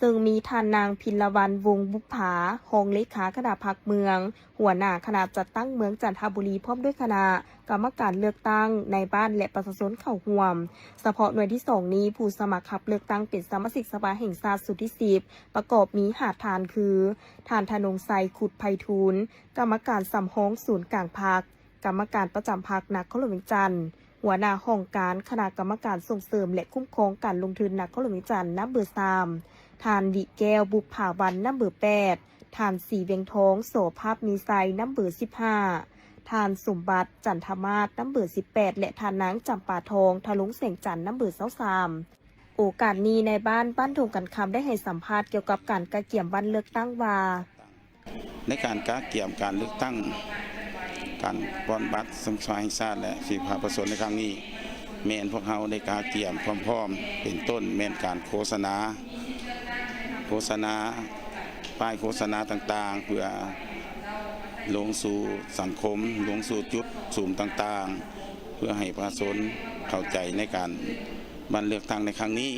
ເຊິ່ງມີທ່ານນາງ ພິນລະວັນ ວົງບຸບຜາ ຮອງເລຂາຄະນະພັກເມືອງ, ຫົວໜ້າຄະນະຈັດຕັ້ງເມືອງຈັນທະບູລີ ພ້ອມດ້ວຍຄະນະກຳມະການເລືອກຕັ້ງ, ນາຍບ້ານ ແລະ ປະຊາຊົນເຂົ້າຮ່ວມ. ສະເພາະໜ່ວຍທີສອງນີ້, ຜູ້ສະໝັກຮັບເລືອກຕັ້ງເປັນສະມາຊິກສະພາແຫ່ງຊາດຊຸດທີສິບ ປະກອບມີຫ້າທ່ານ ຄື ທ່ານ ທະນົງໄຊ ຂຸດໄພທູນ, ກຳມະການສຳຮອງສູນກາງພັກ, ກຳມະການປະຈຳພັກນະຄອນຫຼວງວຽງຈັນ, ຫົວໜ້າຫ້ອງການຄະນະກຳມະການສົ່ງເສີມ ແລະ ຄຸ້ມຄອງການລົງທຶນນະຄອນຫຼວງວຽງຈັນ ນຳເບີສາມ, ທ່ານ ວິແກ້ວ ບຸບຜາວັນ ນຳເບີແປດ, ທ່ານ ສີວຽງທອງ ໂສພາບມີໄຊ ນຳເບີສິບຫ້າ, ທ່ານ ສົມບັດ ຈັນທະມາດ ນຳເບີສິບແປດ ແລະ ທ່ານນາງ ຈຳປາທອງ ທະລົງແສງຈັນ ນຳເບີຊາວສາມ. ໂອກາດນີ້ ນາຍບ້ານບ້ານທົ່ງຂັນຄຳ ໄດ້ໃຫ້ສຳພາດກ່ຽວກັບການກະກຽມວັນເລືອກຕັ້ງວ່າ ໃນການກະກຽມການເລືອກຕັ້ງ ການປ່ອນບັດສະມາຊິກສະພາແຫ່ງຊາດ ແລະ ສະພາປະຊາຊົນໃນຄັ້ງນີ້ ແມ່ນພວກເຮົາໄດ້ກະກຽມຄວາມພ້ອມ ເປັນຕົ້ນແມ່ນການໂຄສະນາ, ໂຄສະນາ, ປ້າຍໂຄສະນາຕ່າງໆ ເພື່ອລົງສູ່ສັງຄົມ, ລົງສູ່ຈຸດສຸມຕ່າງໆ ເພື່ອໃຫ້ປະຊາຊົນເຂົ້າໃຈໃນການ ບັດເລືອກຕັ້ງໃນຄັ້ງນີ້,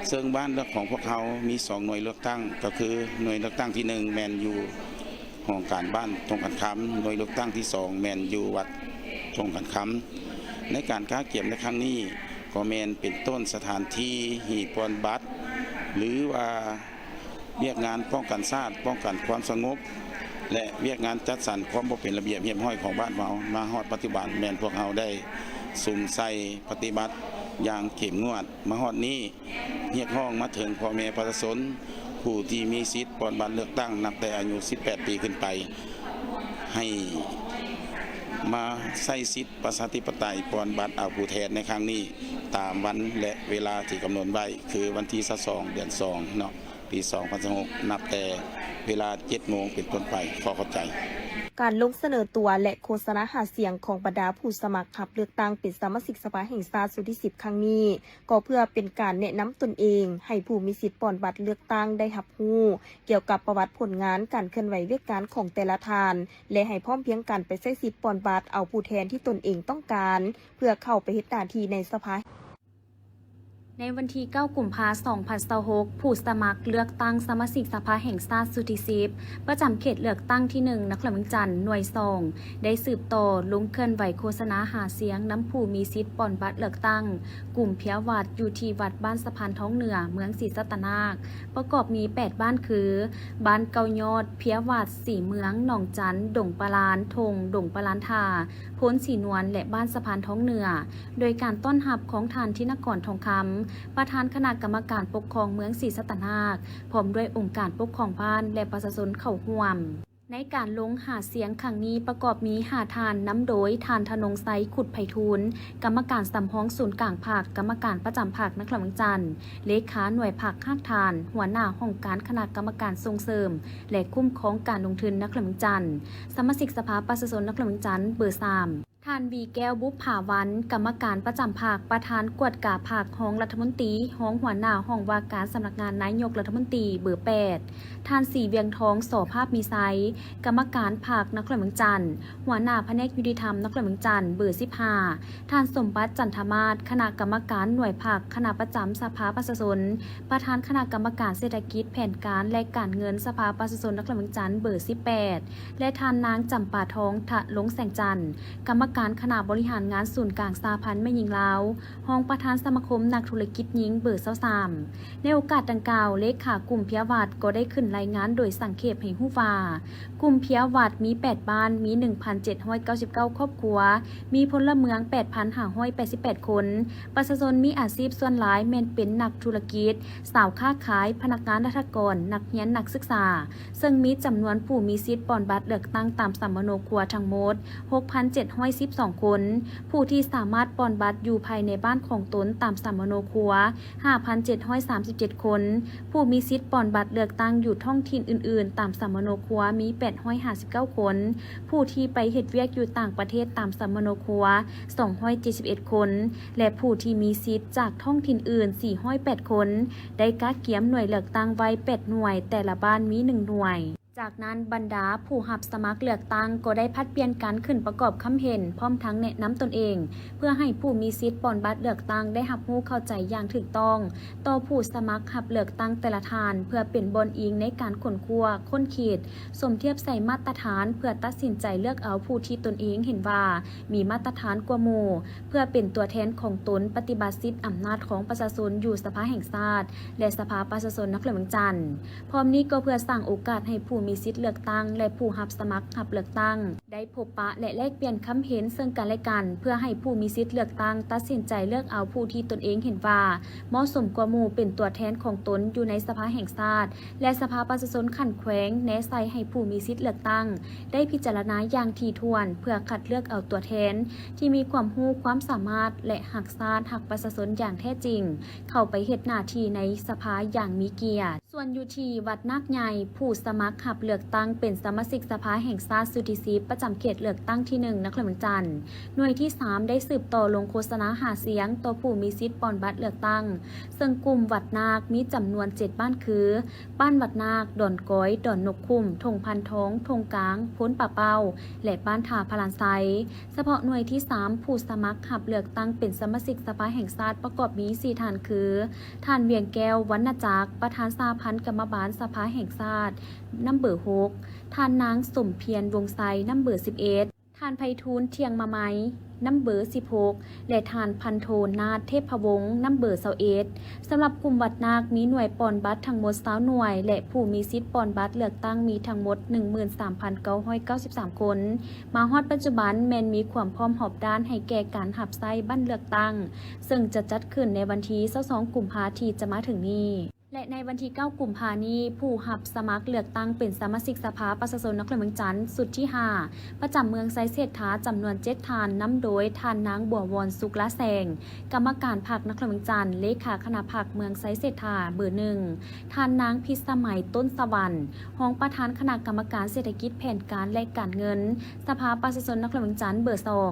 ເຊິ່ງບ້ານເລືອກຂອງພວກເຮົາມີສອງໜ່ວຍເລືອກຕັ້ງ, ກໍຄືໜ່ວຍເລືອກຕັ້ງທີໜຶ່ງແມ່ນຢູ່ຫ້ອງການບ້ານທົ່ງຂັນຄຳ, ໜ່ວຍເລືອກຕັ້ງທີສອງແມ່ນຢູ່ວັດທົ່ງຂັນຄຳ. ໃນການກະກຽມໃນຄັ້ງນີ້ ກໍແມ່ນເປັນຕົ້ນສະຖານທີ່ ທີ່ປ່ອນບັດ ຫຼືວ່າ ວຽກງານປ້ອງກັນຊາດ, ປ້ອງກັນຄວາມສະຫງົບ ແລະ ວຽກງານຈັດສັນຄວາມບໍ່ເປັນລະບຽບຮຽບຮ້ອຍຂອງບ້ານເຮົາ ມາຮອດປັດຈຸບັນ ແມ່ນພວກເຮົາໄດ້ສຸມໃສ່ປະຕິບັດຢ່າງເຂັ້ມງວດ. ມາຮອດນີ້ ຮຽກຮ້ອງມາເຖິງພໍ່ແມ່ປະຊາຊົນ ຜູ້ທີ່ມີສິດປ່ອນບັດເລືອກຕັ້ງ ນັບແຕ່ອາຍຸສິບແປດປີຂຶ້ນໄປ ໃຫ້ມາໃຊ້ສິດປະຊາທິປະໄຕ ປ່ອນບັດເອົາຜູ້ແທນໃນຄັ້ງນີ້ ຕາມວັນ ແລະ ເວລາທີ່ກຳນົດໄວ້ ຄືວັນທີຊາວສອງ ເດືອນສອງເນາະ ປີສອງພັນຊາວຫົກ ນັບແຕ່ເວລາເຈັດໂມງເປັນຕົ້ນໄປ. ຂໍຂອບໃຈ. ການລົງສະເໜີຕົວ ແລະ ໂຄສະນາຫາສຽງຂອງບັນດາຜູ້ສະໝັກຮັບເລືອກຕັ້ງເປັນສະມາຊິກສະພາແຫ່ງຊາດຊຸດທີສິບຄັ້ງນີ້ ກໍເພື່ອເປັນການແນະນຳຕົນເອງ ໃຫ້ຜູ້ມີສິດປ່ອນບັດເລືອກຕັ້ງໄດ້ຮັບຮູ້ກ່ຽວກັບປະຫວັດຜົນງານການເຄື່ອນໄຫວວຽກງານຂອງແຕ່ລະທ່ານ ແລະ ໃຫ້ພ້ອມພຽງກັນໄປໃຊ້ສິດປ່ອນບັດເອົາຜູ້ແທນທີ່ຕົນເອງຕ້ອງການ ເພື່ອເຂົ້າໄປເຮັດໜ້າທີ່ໃນສະພາ. ໃນວັນທີເກົ້າ ກຸມພາ ສອງພັນຊາວຫົກ ຜູ້ສະໝັກເລືອກຕັ້ງສະມາຊິກສະພາແຫ່ງຊາດຊຸດທີສິບ ປະຈຳເຂດເລືອກຕັ້ງທີໜຶ່ງ ນະຄອນຫຼວງວຽງຈັນ ໜ່ວຍສອງ ໄດ້ສືບຕໍ່ລົງເຄື່ອນໄຫວໂຄສະນາຫາສຽງນຳຜູ້ມີສິດປ່ອນບັດເລືອກຕັ້ງກຸ່ມເພຍວັດ ຢູ່ທີ່ວັດບ້ານສະພານທອງເໜືອ ເມືອງສີສັດຕະນາກ ປະກອບມີແປດບ້ານຄື ບ້ານເກົ້າຍອດ, ເພຍວັດ, ສີເມືອງ, ໜອງຈັນ, ດົງປະລານ, ທົ່ງດົງປະລານທາ, ໂພນສີນວນ ແລະ ບ້ານສະພານທອງເໜືອ ໂດຍການຕ້ອນຮັບຂອງທ່ານ ທິນະກອນ ທອງຄຳ ປະທານຄະນະກຳມະການປົກຄອງເມືອງສີສັດຕະນາກ ພ້ອມດ້ວຍອົງການປົກຄອງບ້ານ ແລະ ປະຊາຊົນເຂົ້າຮ່ວມ. ໃນການລົງຫາສຽງຄັ້ງນີ້ ປະກອບມີຫ້າທ່ານ, ນຳໂດຍ ທ່ານ ທະນົງໄຊ ຂຸດໄພທູນ, ກຳມະການສຳຮອງສູນກາງພັກ, ກຳມະການປະຈຳພັກນະຄອນຫຼວງວຽງຈັນ, ເລຂາໜ່ວຍພັກຮາກຖານ, ຫົວໜ້າຫ້ອງການຄະນະກຳມະການສົ່ງເສີມ ແລະ ຄຸ້ມຄອງການລົງທຶນນະຄອນຫຼວງວຽງຈັນ, ສະມາຊິກສະພາປະຊາຊົນນະຄອນຫຼວງວຽງຈັນ ເບີສາມ. ທ່ານ ວີແກ້ວ ບຸບຜາວັນ, ກຳມະການປະຈຳພັກ, ປະທານກວດກາພັກ, ຮອງລັດຖະມົນຕີ, ຮອງຫົວໜ້າຫ້ອງວ່າການສຳນັກງານນາຍົກລັດຖະມົນຕີ ເບີແປດ, ທ່ານ ສີວຽງທອງ ສໍພາບມີໄຊ, ກຳມະການພັກນະຄອນຫຼວງວຽງຈັນ, ຫົວໜ້າພະແນກຍຸຕິທຳນະຄອນຫຼວງວຽງຈັນ ເບີສິບຫ້າ, ທ່ານ ສົມບັດ ຈັນທະມາດ, ຄະນະກຳມະການໜ່ວຍພັກຄະນະປະຈຳສະພາປະຊາຊົນ, ປະທານຄະນະກຳມະການເສດຖະກິດ, ແຜນການ ແລະ ການເງິນສະພາປະຊາຊົນນະຄອນຫຼວງວຽງຈັນ ເບີສິບແປດ ແລະ ທ່ານນາງ ຈຳປາທອງ ທະລົງແສງຈັນ, ກຳມະການຄະນະບໍລິຫານງານສູນກາງສະຫະພັນແມ່ຍິງລາວ, ຮອງປະທານສະມາຄົມນັກທຸລະກິດຍິງ ເບີຊາວສາມ. ໃນໂອກາດດັ່ງກ່າວ, ເລຂາກຸ່ມເພຍວັດກໍໄດ້ຂຶ້ນລາຍງານໂດຍສັງເຂບໃຫ້ຮູ້ວ່າ, ກຸ່ມເພຍວັດມີແປດບ້ານ, ມີໜຶ່ງພັນເຈັດຮ້ອຍເກົ້າສິບເກົ້າຄອບຄົວ, ມີພົນລະເມືອງແປດພັນຫ້າຮ້ອຍແປດສິບແປດຄົນ, ປະຊາຊົນມີອາຊີບສ່ວນຫຼາຍແມ່ນເປັນນັກທຸລະກິດ, ຊາວຄ້າຂາຍ, ພະນັກງານລັດຖະກອນ, ນັກຮຽນ, ນັກສຶກສາ, ເຊິ່ງມີຈຳນວນຜູ້ມີສິດປ່ອນບັດເລືອກຕັ້ງຕາມສຳມະໂນຄົວທັງໝົດ ຫົກພັນເຈັດຮ້ອຍ ສິບສອງຄົນ, ຜູ້ທີ່ສາມາດປ່ອນບັດຢູ່ພາຍໃນບ້ານຂອງຕົນຕາມສຳມະໂນຄົວ ຫ້າພັນເຈັດຮ້ອຍສາມສິບເຈັດຄົນ, ຜູ້ມີສິດປ່ອນບັດເລືອກຕັ້ງຢູ່ທ້ອງຖິ່ນອື່ນໆຕາມສຳມະໂນຄົວມີ ແປດຮ້ອຍຫ້າສິບເກົ້າຄົນ, ຜູ້ທີ່ໄປເຮັດວຽກຢູ່ຕ່າງປະເທດຕາມສຳມະໂນຄົວ ສອງຮ້ອຍເຈັດສິບເອັດຄົນ ແລະ ຜູ້ທີ່ມີສິດຈາກທ້ອງຖິ່ນອື່ນ ສີ່ຮ້ອຍແປດຄົນ, ໄດ້ກະກຽມໜ່ວຍເລືອກຕັ້ງໄວ້ ແປດໜ່ວຍ, ແຕ່ລະບ້ານມີ ໜຶ່ງໜ່ວຍ. ຈາກນັ້ນ, ບັນດາຜູ້ຮັບສະໝັກເລືອກຕັ້ງກໍໄດ້ຜັດປ່ຽນກັນຂຶ້ນປະກອບຄຳເຫັນ ພ້ອມທັງແນະນຳຕົນເອງ ເພື່ອໃຫ້ຜູ້ມີສິດປ່ອນບັດເລືອກຕັ້ງໄດ້ຮັບຮູ້ເຂົ້າໃຈຢ່າງຖືກຕ້ອງຕໍ່ຜູ້ສະໝັກຮັບເລືອກຕັ້ງແຕ່ລະທ່ານ, ເພື່ອເປັນບ່ອນອີງໃນການຄົ້ນຄວ້າ, ຄົ້ນຄິດ, ສົມທຽບໃສ່ມາດຕະຖານ ເພື່ອຕັດສິນໃຈເລືອກເອົາຜູ້ທີ່ຕົນເອງເຫັນວ່າມີມາດຕະຖານກວ່າໝູ່, ເພື່ອເປັນຕົວແທນຂອງຕົນປະຕິບັດສິດອຳນາດຂອງປະຊາຊົນຢູ່ສະພາແຫ່ງຊາດ ແລະ ສະພາປະຊາຊົນນະຄອນຫຼວງວຽງຈັນ. ພ້ອມນີ້ກໍເພື່ອສ້າງໂອກາດໃຫ້ຜູ້ມີສິດເລືອກຕັ້ງ ແລະ ຜູ້ຮັບສະໝັກຮັບເລືອກຕັ້ງ ໄດ້ພົບປະ ແລະ ແລກປ່ຽນຄຳເຫັນເຊິ່ງກັນແລະກັນ, ເພື່ອໃຫ້ຜູ້ມີສິດເລືອກຕັ້ງຕັດສິນໃຈເລືອກເອົາຜູ້ທີ່ຕົນເອງເຫັນວ່າເໝາະສົມກວ່າໝູ່ເປັນຕົວແທນຂອງຕົນຢູ່ໃນສະພາແຫ່ງຊາດ ແລະ ສະພາປະຊາຊົນຂັ້ນແຂວງ, ແນໃສ່ໃຫ້ຜູ້ມີສິດເລືອກຕັ້ງໄດ້ພິຈາລະນາຢ່າງຖີ່ຖ້ວນ ເພື່ອຄັດເລືອກເອົາຕົວແທນທີ່ມີຄວາມຮູ້ຄວາມສາມາດ ແລະ ຮັກຊາດຮັກປະຊາຊົນຢ່າງແທ້ຈິງ ເຂົ້າໄປເຮັດໜ້າທີ່ໃນສະພາຢ່າງມີກຽດ. ສ່ວນຢູ່ທີ່ວັດນາກໃຫຍ່, ຜູ້ສະໝັກຮັບເລືອກຕັ້ງເປັນສະມາຊິກສະພາແຫ່ງຊາດຊຸດທີສິບ ປະຈຳເຂດເລືອກຕັ້ງທີໜຶ່ງ ນະຄອນຫຼວງວຽງຈັນ, ໜ່ວຍທີສາມ ໄດ້ສືບຕໍ່ລົງໂຄສະນາຫາສຽງຕໍ່ຜູ້ມີສິດປ່ອນບັດເລືອກຕັ້ງ, ເຊິ່ງກຸ່ມວັດນາກມີຈຳນວນເຈັດບ້ານຄື ບ້ານວັດນາກ, ດອນກອຍ, ດອນນົກຂຸ້ມ, ທົ່ງພັນທອງ, ທົ່ງກາງ, ໂພນປາເປົ້າ ແລະ ບ້ານທ່າພະລານໄຊ. ສະເພາະໜ່ວຍທີສາມ ຜູ້ສະໝັກຮັບເລືອກຕັ້ງເປັນສະມາຊິກສະພາແຫ່ງຊາດປະກອບມີສີ່ທ່ານຄື ທ່ານ ວຽງແກ້ວ ວັນນະຈັກ ປະທານສະຫະພັນກຳມະບານສະພາແຫ່ງຊາດ ນຳເບີຫົກ, ທ່ານນາງ ສົມພຽນ ວົງໄຊ ນຳເບີສິບເອັດ, ທ່ານ ໄພທູນ ທ່ຽງມະໄມ ນຳເບີສິບຫົກ ແລະ ທ່ານ ພັນໂທ ນາດ ເທບພະວົງ ນຳເບີຊາວເອັດ. ສຳລັບກຸ່ມວັດນາກມີໜ່ວຍປ່ອນບັດທັງໝົດຊາວໜ່ວຍ ແລະ ຜູ້ມີສິດປ່ອນບັດເລືອກຕັ້ງມີທັງໝົດໜຶ່ງໝື່ນສາມພັນເກົ້າຮ້ອຍເກົ້າສິບສາມຄົນ. ມາຮອດປັດຈຸບັນແມ່ນມີຄວາມພ້ອມຮອບດ້ານໃຫ້ແກ່ການຮັບໃຊ້ບັດເລືອກຕັ້ງ, ເຊິ່ງຈະຈັດຂຶ້ນໃນວັນທີຊາວສອງ ກຸມພາທີ່ຈະມາເຖິງນີ້ ແລະ ໃນວັນທີເກົ້າ ກຸມພານີ້, ຜູ້ຮັບສະໝັກເລືອກຕັ້ງເປັນສະມາຊິກສະພາປະຊາຊົນນະຄອນຫຼວງວຽງຈັນ ຊຸດທີຫ້າ ປະຈຳເມືອງໄຊເສດຖາ ຈຳນວນເຈັດທ່ານ, ນຳໂດຍທ່ານນາງ ບົວວອນ ສຸກລະແສງ ກຳມະການພັກນະຄອນຫຼວງວຽງຈັນ, ເລຂາຄະນະພັກເມືອງໄຊເສດຖາເບີໜຶ່ງ, ທ່ານນາງ ພິດສະໄໝ ຕົ້ນສະຫວັນ ຮອງປະທານຄະນະກຳມະການເສດຖະກິດ, ແຜນການ ແລະ ການເງິນ ສະພາປະຊາຊົນນະຄອນຫຼວງວຽງຈັນເບີສອງ,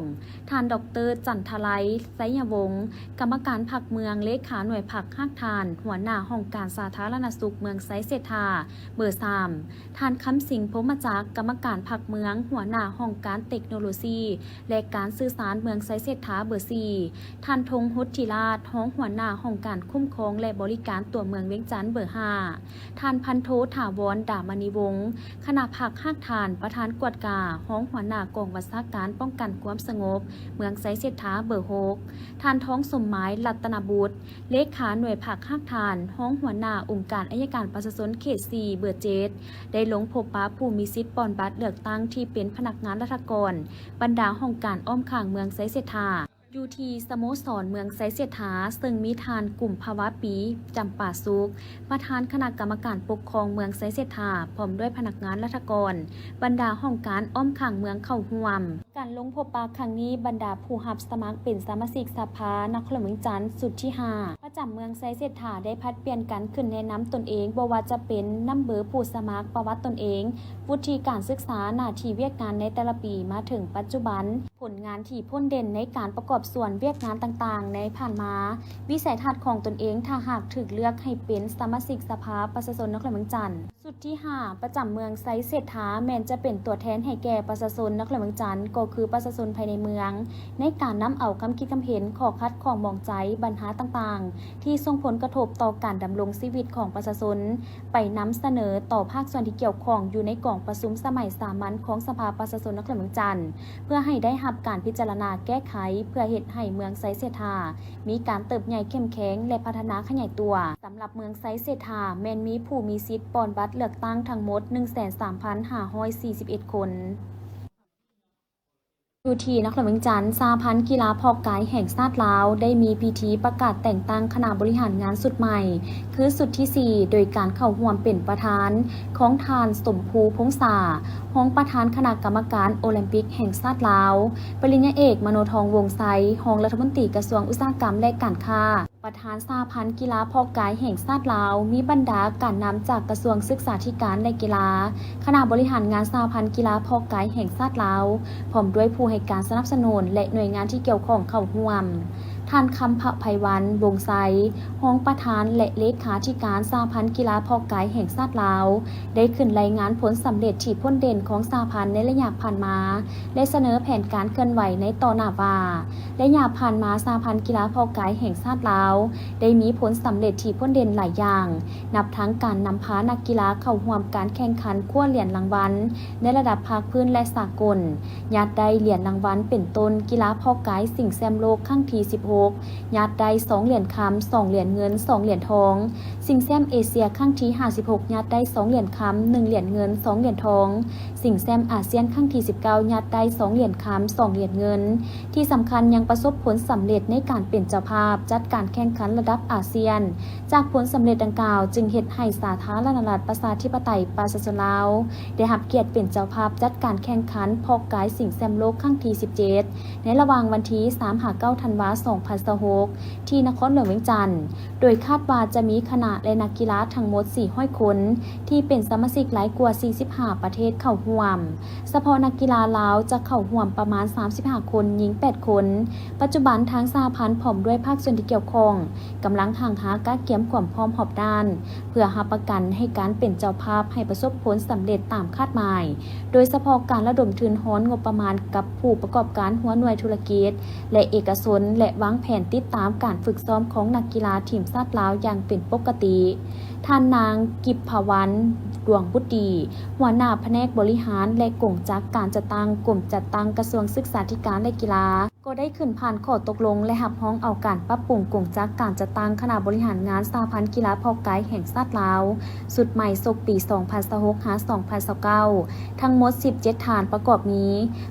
ທ່ານ ດອກເຕີ ຈັນທະໄລ ໄຊຍະວົງ ກຳມະການພັກເມືອງ, ເລຂາໜ່ວຍພັກຮາກຖານ, ຫົວໜ້າຫ້ອງການສາທາລະນະສຸກເມືອງໄຊເສດຖາເບີສາມ, ທ່ານ ຄຳສິງ ພົມມະຈັກ ກຳມະການພັກເມືອງ, ຫົວໜ້າຫ້ອງການເຕັກໂນໂລຊີ ແລະ ການສື່ສານເມືອງໄຊເສດຖາເບີສີ່, ທ່ານ ທົງ ຫົດທິລາດ ຮອງຫົວໜ້າຫ້ອງການຄຸ້ມຄອງ ແລະ ບໍລິການຕົວເມືອງວຽງຈັນເບີຫ້າ, ທ່ານ ພັນໂທ ຖາວອນ ດາມະນີວົງ ຄະນະພັກຮາກຖານ, ປະທານກວດກາ, ຮອງຫົວໜ້າກອງບັນຊາການປ້ອງກັນຄວາມສະຫງົບເມືອງໄຊເສດຖາເບີຫົກ, ທ່ານ ທອງສົມໝາຍ ລັດຕະນະບຸດ ເລຂາໜ່ວຍພັກຮາກຖານ, ຮອງຫົວໜ້າອົງການໄອຍະການປະຊາຊົນເຂດສີ່ເບີເຈັດ ໄດ້ລົງພົບປະຜູ້ມີສິດປ່ອນບັດເລືອກຕັ້ງທີ່ເປັນພະນັກງານລັດຖະກອນ, ບັນດາຫ້ອງການອ້ອມຂ້າງເມືອງໄຊເສດຖາ ຢູ່ທີ່ສະໂມສອນເມືອງໄຊເສດຖາ, ເຊິ່ງມີທ່ານ ກຸມພະວາປີ ຈຳປາສຸກ ປະທານຄະນະກຳມະການປົກຄອງເມືອງໄຊເສດຖາ ພ້ອມດ້ວຍພະນັກງານລັດຖະກອນ, ບັນດາຫ້ອງການອ້ອມຂ້າງເມືອງເຂົ້າຮ່ວມ. ການລົງພົບປະຄັ້ງນີ້, ບັນດາຜູ້ຮັບສະໝັກເປັນສະມາຊິກສະພານະຄອນຫຼວງວຽງຈັນ ຊຸດທີຫ້າ ປະຈຳເມືອງໄຊເສດຖາ ໄດ້ຜັດປ່ຽນກັນຂຶ້ນແນະນຳຕົນເອງ, ບໍ່ວ່າຈະເປັນນຳເບີຜູ້ສະໝັກ, ປະຫວັດຕົນເອງ, ວຸດທິການສຶກສາ, ໜ້າທີ່ວຽກງານໃນແຕ່ລະປີມາເຖິງປັດຈຸບັນ, ຜົນງານທີ່ພົ້ນເດັ່ນໃນການປະກອບສ່ວນວຽກງານຕ່າງໆໃນຜ່ານມາ, ວິໄສທັດຂອງຕົນເອງ ຖ້າຫາກຖືກເລືອກໃຫ້ເປັນສະມາຊິກສະພາປະຊາຊົນນະຄອນຫຼວງວຽງຈັນ. ຊຸດທີຫ້າ ປະຈຳເມືອງໄຊເສດຖາ ແມ່ນຈະເປັນຕົວແທນໃຫ້ແກ່ປະຊາຊົນນະຄອນຫຼວງວຽງຈັນ ກໍຄືປະຊາຊົນພາຍໃນເມືອງ ໃນການນຳເອົາຄຳຄິດຄຳເຫັນ, ຂໍ້ຂັດຂ້ອງໝອງໃຈ, ບັນຫາຕ່າງໆ ທີ່ສົ່ງຜົນກະທົບຕໍ່ການດຳລົງຊີວິດຂອງປະຊາຊົນ ໄປນຳສະເໜີຕໍ່ພາກສ່ວນທີ່ກ່ຽວຂ້ອງຢູ່ໃນກອງປະຊຸມສະໄໝສາມັນຂອງສະພາປະຊາຊົນນະຄອນຫຼວງວຽງຈັນ ເພື່ອໃຫ້ໄດ້ຮັບການພິຈາລະນາແກ້ໄຂ ເພື່ອເຮັດໃຫ້ເມືອງໄຊເສດຖາ ມີການເຕີບໃຫຍ່ເຂັ້ມແຂງ ແລະ ພັດທະນາຂະຫຍາຍຕົວ. ສຳລັບເມືອງໄຊເສດຖາ ແມ່ນມີຜູ້ມີສິດປ່ອນບັດເລືອກຕັ້ງທັງໝົດໜຶ່ງແສນສາມພັນຫ້າຮ້ອຍສີ່ສິບເອັດຄົນ. ຢູ່ທີ່ນະຄອນຫຼວງວຽງຈັນ, ສະຫະພັນກິລາເພາະກາຍແຫ່ງຊາດລາວ ໄດ້ມີພິທີປະກາດແຕ່ງຕັ້ງຄະນະບໍລິຫານງານຊຸດໃໝ່ ຄືຊຸດທີສີ່ ໂດຍການເຂົ້າຮ່ວມເປັນປະທານຂອງທ່ານ ສົມພູ ພົງສາ, ຮອງປະທານຄະນະກຳມະການໂອລິມປິກແຫ່ງຊາດລາວ, ປະລິນຍາເອກ ມະໂນທອງ ວົງໄຊ, ຮອງລັດຖະມົນຕີກະຊວງອຸດສາຫະກຳ ແລະ ການຄ້າ, ປະທານສະຫະພັນກິລາເພາະກາຍແຫ່ງຊາດລາວ, ມີບັນດາການນຳຈາກກະຊວງສຶກສາທິການ ແລະ ກິລາ, ຄະນະບໍລິຫານງານສະຫະພັນກິລາເພາະກາຍແຫ່ງຊາດລາວ, ພ້ອມດ້ວຍຜູ້ໃຫ້ການສະໜັບສະໜູນ ແລະ ໜ່ວຍງານທີ່ກ່ຽວຂ້ອງເຂົ້າຮ່ວມ. ທ່ານ ຄຳພະໄພວັນ ວົງໄຊ, ຮອງປະທານ ແລະ ເລຂາທິການສະຫະພັນກິລາເພາະກາຍແຫ່ງຊາດລາວ, ໄດ້ຂຶ້ນລາຍງານຜົນສຳເລັດທີ່ພົ້ນເດັ່ນຂອງສະຫະພັນໃນໄລຍະຜ່ານມາ ແລະ ສະເໜີແຜນການເຄື່ອນໄຫວໃນຕໍ່ໜ້າວ່າ, ໄລຍະຜ່ານມາ ສະຫະພັນກິລາເພາະກາຍແຫ່ງຊາດລາວ ໄດ້ມີຜົນສຳເລັດທີ່ພົ້ນເດັ່ນຫຼາຍຢ່າງ, ນັບທັງການນຳພານັກກິລາເຂົ້າຮ່ວມການແຂ່ງຂັນຄວ້າຫຼຽນລາງວັນໃນລະດັບພາກພື້ນ ແລະ ສາກົນ, ຍາດໄດ້ຫຼຽນລາງວັນເປັນຕົ້ນ ກິລາເພາະກາຍຊິງແຊັມໂລກຄັ້ງທີສິບຫົກ ຍາດໄດ້ສອງຫຼຽນຄຳ, ສອງຫຼຽນເງິນ, ສອງຫຼຽນທອງ, ຊິງແຊັມເອເຊຍຄັ້ງທີຫ້າສິບຫົກ ຍາດໄດ້ສອງຫຼຽນຄຳ, ໜຶ່ງຫຼຽນເງິນ, ສອງຫຼຽນທອງ, ຊິງແຊັມອາຊຽນຄັ້ງທີສິບເກົ້າ ຍາດໄດ້ສອງຫຼຽນຄຳ, ສອງຫຼຽນເງິນ. ທີ່ສຳຄັນຍັງປະສົບຜົນສຳເລັດໃນການເປັນເຈົ້າພາບຈັດການແຂ່ງຂັນລະດັບອາຊຽນ. ຈາກຜົນສຳເລັດດັ່ງກ່າວ ຈຶ່ງເຮັດໃຫ້ສາທາລະນະລັດປະຊາທິປະໄຕປະຊາຊົນລາວ ໄດ້ຮັບກຽດເປັນເຈົ້າພາບຈັດການແຂ່ງຂັນເພາະກາຍຊິງແຊັມໂລກຄັ້ງທີສິບເຈັດ ໃນລະຫວ່າງວັນທີສາມຫາເກົ້າທັນວາ ສອງພັນຊາວຫົກ ທີ່ນະຄອນຫຼວງວຽງຈັນ, ໂດຍຄາດວ່າຈະມີຄະນະ ແລະ ນັກກິລາທັງໝົດສີ່ຮ້ອຍຄົນ ທີ່ເປັນສະມາຊິກຫຼາຍກວ່າສີ່ສິບຫ້າປະເທດເຂົ້າຮ່ວມ. ສະເພາະນັກກິລາລາວຈະເຂົ້າຮ່ວມປະມານສາມສິບຫ້າຄົນ, ຍິງແປດຄົນ. ປັດຈຸບັນທາງສະຫະພັນພ້ອມດ້ວຍພາກສ່ວນທີ່ກ່ຽວຂ້ອງ ກຳລັງຮັ່ງຫາກະກຽມຄວາມພ້ອມຮອບດ້ານ ເພື່ອຮັບປະກັນໃຫ້ການເປັນເຈົ້າພາບໃຫ້ປະສົບຜົນສຳເລັດຕາມຄາດໝາຍ, ໂດຍສະເພາະການລະດົມທຶນຮອນງົບປະມານກັບຜູ້ປະກອບການຫົວໜ່ວຍທຸລະກິດ ແລະ ເອກະຊົນ ແລະ ວາງແຜນຕິດຕາມການຝຶກຊ້ອມຂອງນັກກິລາທີມຊາດລາວຢ່າງເປັນປົກກະຕິ. ທ່ານນາງ ກິບພະວັນ ດວງບຸດດີ, ຫົວໜ້າພະແນກບໍລິຫານ ແລະ ກົງຈັກການຈັດຕັ້ງ ກົມຈັດຕັ້ງກະຊວງສຶກສາທິການ ແລະ ກິລາ ກໍໄດ້ຂຶ້ນຜ່ານຂໍ້ຕົກລົງ ແລະ ຮັບຮອງເອົາການປັບປຸງກົງຈັກການຈັດຕັ້ງຄະນະບໍລິຫານງານສະຫະພັນກິລາເພາະກາຍແຫ່ງຊາດລາວ ຊຸດໃໝ່ສົກປີສອງພັນຊາວຫົກ ຫາ ສອງພັນຊາວເກົ້າ ທັງໝົດສິບເຈັດທ່ານ ປະກອບມີ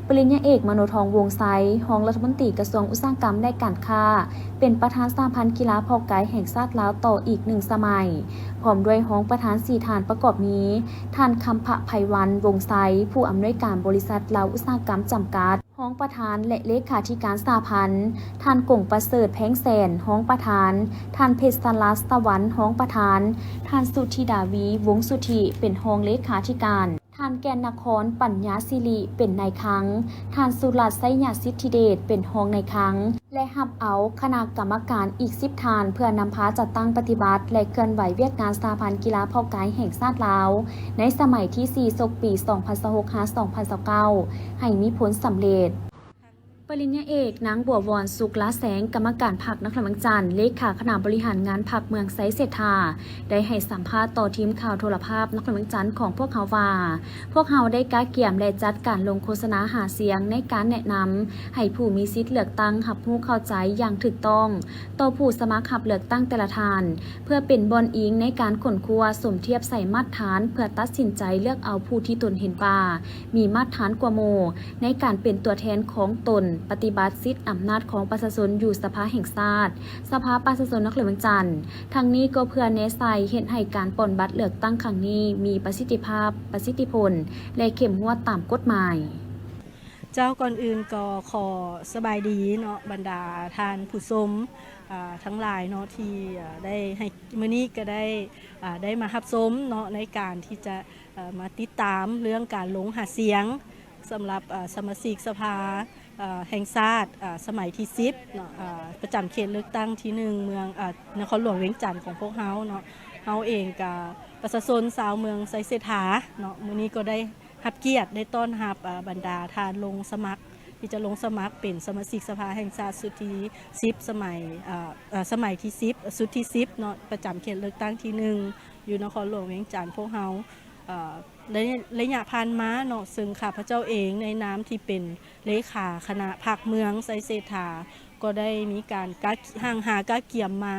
ປະລິນຍາເອກ ມະໂນທອງ ວົງໄຊ, ຮອງລັດຖະມົນຕີກະຊວງອຸດສາຫະກຳ ແລະ ການຄ້າ, ເປັນປະທານສະຫະພັນກິລາເພາະກາຍແຫ່ງຊາດລາວຕໍ່ອີກໜຶ່ງສະໄໝ, ພ້ອມດ້ວຍຮອງປະທານສີ່ທ່ານ ປະກອບມີ ທ່ານ ຄຳພະໄພວັນ ວົງໄຊ, ຜູ້ອຳນວຍການບໍລິສັດລາວອຸດສາຫະກຳຈຳກັດ, ຮອງປະທານ ແລະ ເລຂາທິການສະຫະພັນ, ທ່ານ ກົງປະເສີດ ແພງແສນ, ຮອງປະທານ, ທ່ານ ເພັດສະລາດ ສະຫວັນ, ຮອງປະທານ, ທ່ານ ສຸທິດາວີ ວົງສຸທິ ເປັນຮອງເລຂາທິການ, ທ່ານ ແກ່ນນະຄອນ ປັນຍາສິລິ ເປັນນາຍຄັງ, ທ່ານ ສຸລັດ ໄຊຍະສິດທິເດດ ເປັນຮອງນາຍຄັງ ແລະ ຮັບເອົາຄະນະກຳມະການອີກສິບທ່ານ ເພື່ອນຳພາຈັດຕັ້ງປະຕິບັດ ແລະ ເຄື່ອນໄຫວວຽກງານສະຫະພັນກິລາເພາະກາຍແຫ່ງຊາດລາວ ໃນສະໄໝທີສີ່ ສົກປີສອງພັນຊາວຫົກ ຫາ ສອງພັນຊາວເກົ້າ ໃຫ້ມີຜົນສຳເລັດ. ປະລິນຍາເອກ ນາງ ບົວວອນ ສຸກລາແສງ, ກຳມະການພັກນະຄອນຫຼວງວຽງຈັນ, ເລຂາຄະນະບໍລິຫານງານພັກເມືອງໄຊເສດຖາ ໄດ້ໃຫ້ສຳພາດຕໍ່ທີມຂ່າວໂທລະພາບນະຄອນຫຼວງວຽງຈັນຂອງພວກເຮົາວ່າ, ພວກເຮົາໄດ້ກະກຽມ ແລະ ຈັດການລົງໂຄສະນາຫາສຽງໃນການແນະນຳໃຫ້ຜູ້ມີສິດເລືອກຕັ້ງຮັບຮູ້ເຂົ້າໃຈຢ່າງຖືກຕ້ອງຕໍ່ຜູ້ສະໝັກຮັບເລືອກຕັ້ງແຕ່ລະທ່ານ, ເພື່ອເປັນບ່ອນອີງໃນການຄົ້ນຄວ້າສົມທຽບໃສ່ມາດຖານ ເພື່ອຕັດສິນໃຈເລືອກເອົາຜູ້ທີ່ຕົນເຫັນວ່າມີມາດຖານກວ່າໝູ່ ໃນການເປັນຕົວແທນຂອງຕົນປະຕິບັດສິດອຳນາດຂອງປະຊາຊົນຢູ່ສະພາແຫ່ງຊາດ, ສະພາປະຊາຊົນນະຄອນຫຼວງວຽງຈັນ. ທັງນີ້ກໍເພື່ອແນໃສ່ເຮັດໃຫ້ການປ່ອນບັດເລືອກຕັ້ງຄັ້ງນີ້ມີປະສິດທິພາບ, ປະສິດທິຜົນ ແລະ ເຂັ້ມງວດຕາມກົດໝາຍ. ເຈົ້າ, ກ່ອນອື່ນກໍຂໍສະບາຍດີເນາະ ບັນດາທ່ານຜູ້ຊົມ ອາ ທັງຫຼາຍເນາະ ທີ່ ອາ ໄດ້ໃຫ້ ມື້ນີ້ກໍໄດ້ ອາ ໄດ້ມາຮັບຊົມເນາະ ໃນການທີ່ຈະ ເອີ ມາຕິດຕາມເລື່ອງການລົງຫາສຽງ ສຳລັບ ເອີ ສະມາຊິກສະພາ ເອີ ແຫ່ງຊາດ ເອີ ສະໄໝທີສິບເນາະ ເອີ ປະຈຳເຂດເລືອກຕັ້ງທີໜຶ່ງ ເມືອງ ເອີ ນະຄອນຫຼວງວຽງຈັນຂອງພວກເຮົາເນາະ. ເຮົາເອງກະປະຊາຊົນຊາວເມືອງໄຊເສດຖາເນາະ ມື້ນີ້ກໍໄດ້ຮັບກຽດໄດ້ຕ້ອນຮັບ ເອີ ບັນດາທ່ານລົງສະໝັກ ທີ່ຈະລົງສະໝັກເປັນສະມາຊິກສະພາແຫ່ງຊາດຊຸດທີສິບ ສະໄໝ ເອີ ເອີ ສະໄໝທີສິບ ຊຸດທີສິບເນາະ ປະຈຳເຂດເລືອກຕັ້ງທີໜຶ່ງ ຢູ່ນະຄອນຫຼວງວຽງຈັນພວກເຮົາ. ເອີ ໃນໄລຍະຜ່ານມາເນາະ ເຊິ່ງຂ້າພະເຈົ້າເອງໃນນາມທີ່ເປັນເລຂາຄະນະພັກເມືອງໄຊເສດຖາ ກໍໄດ້ມີການກະ ຮັ່ງຫາກະກຽມມາ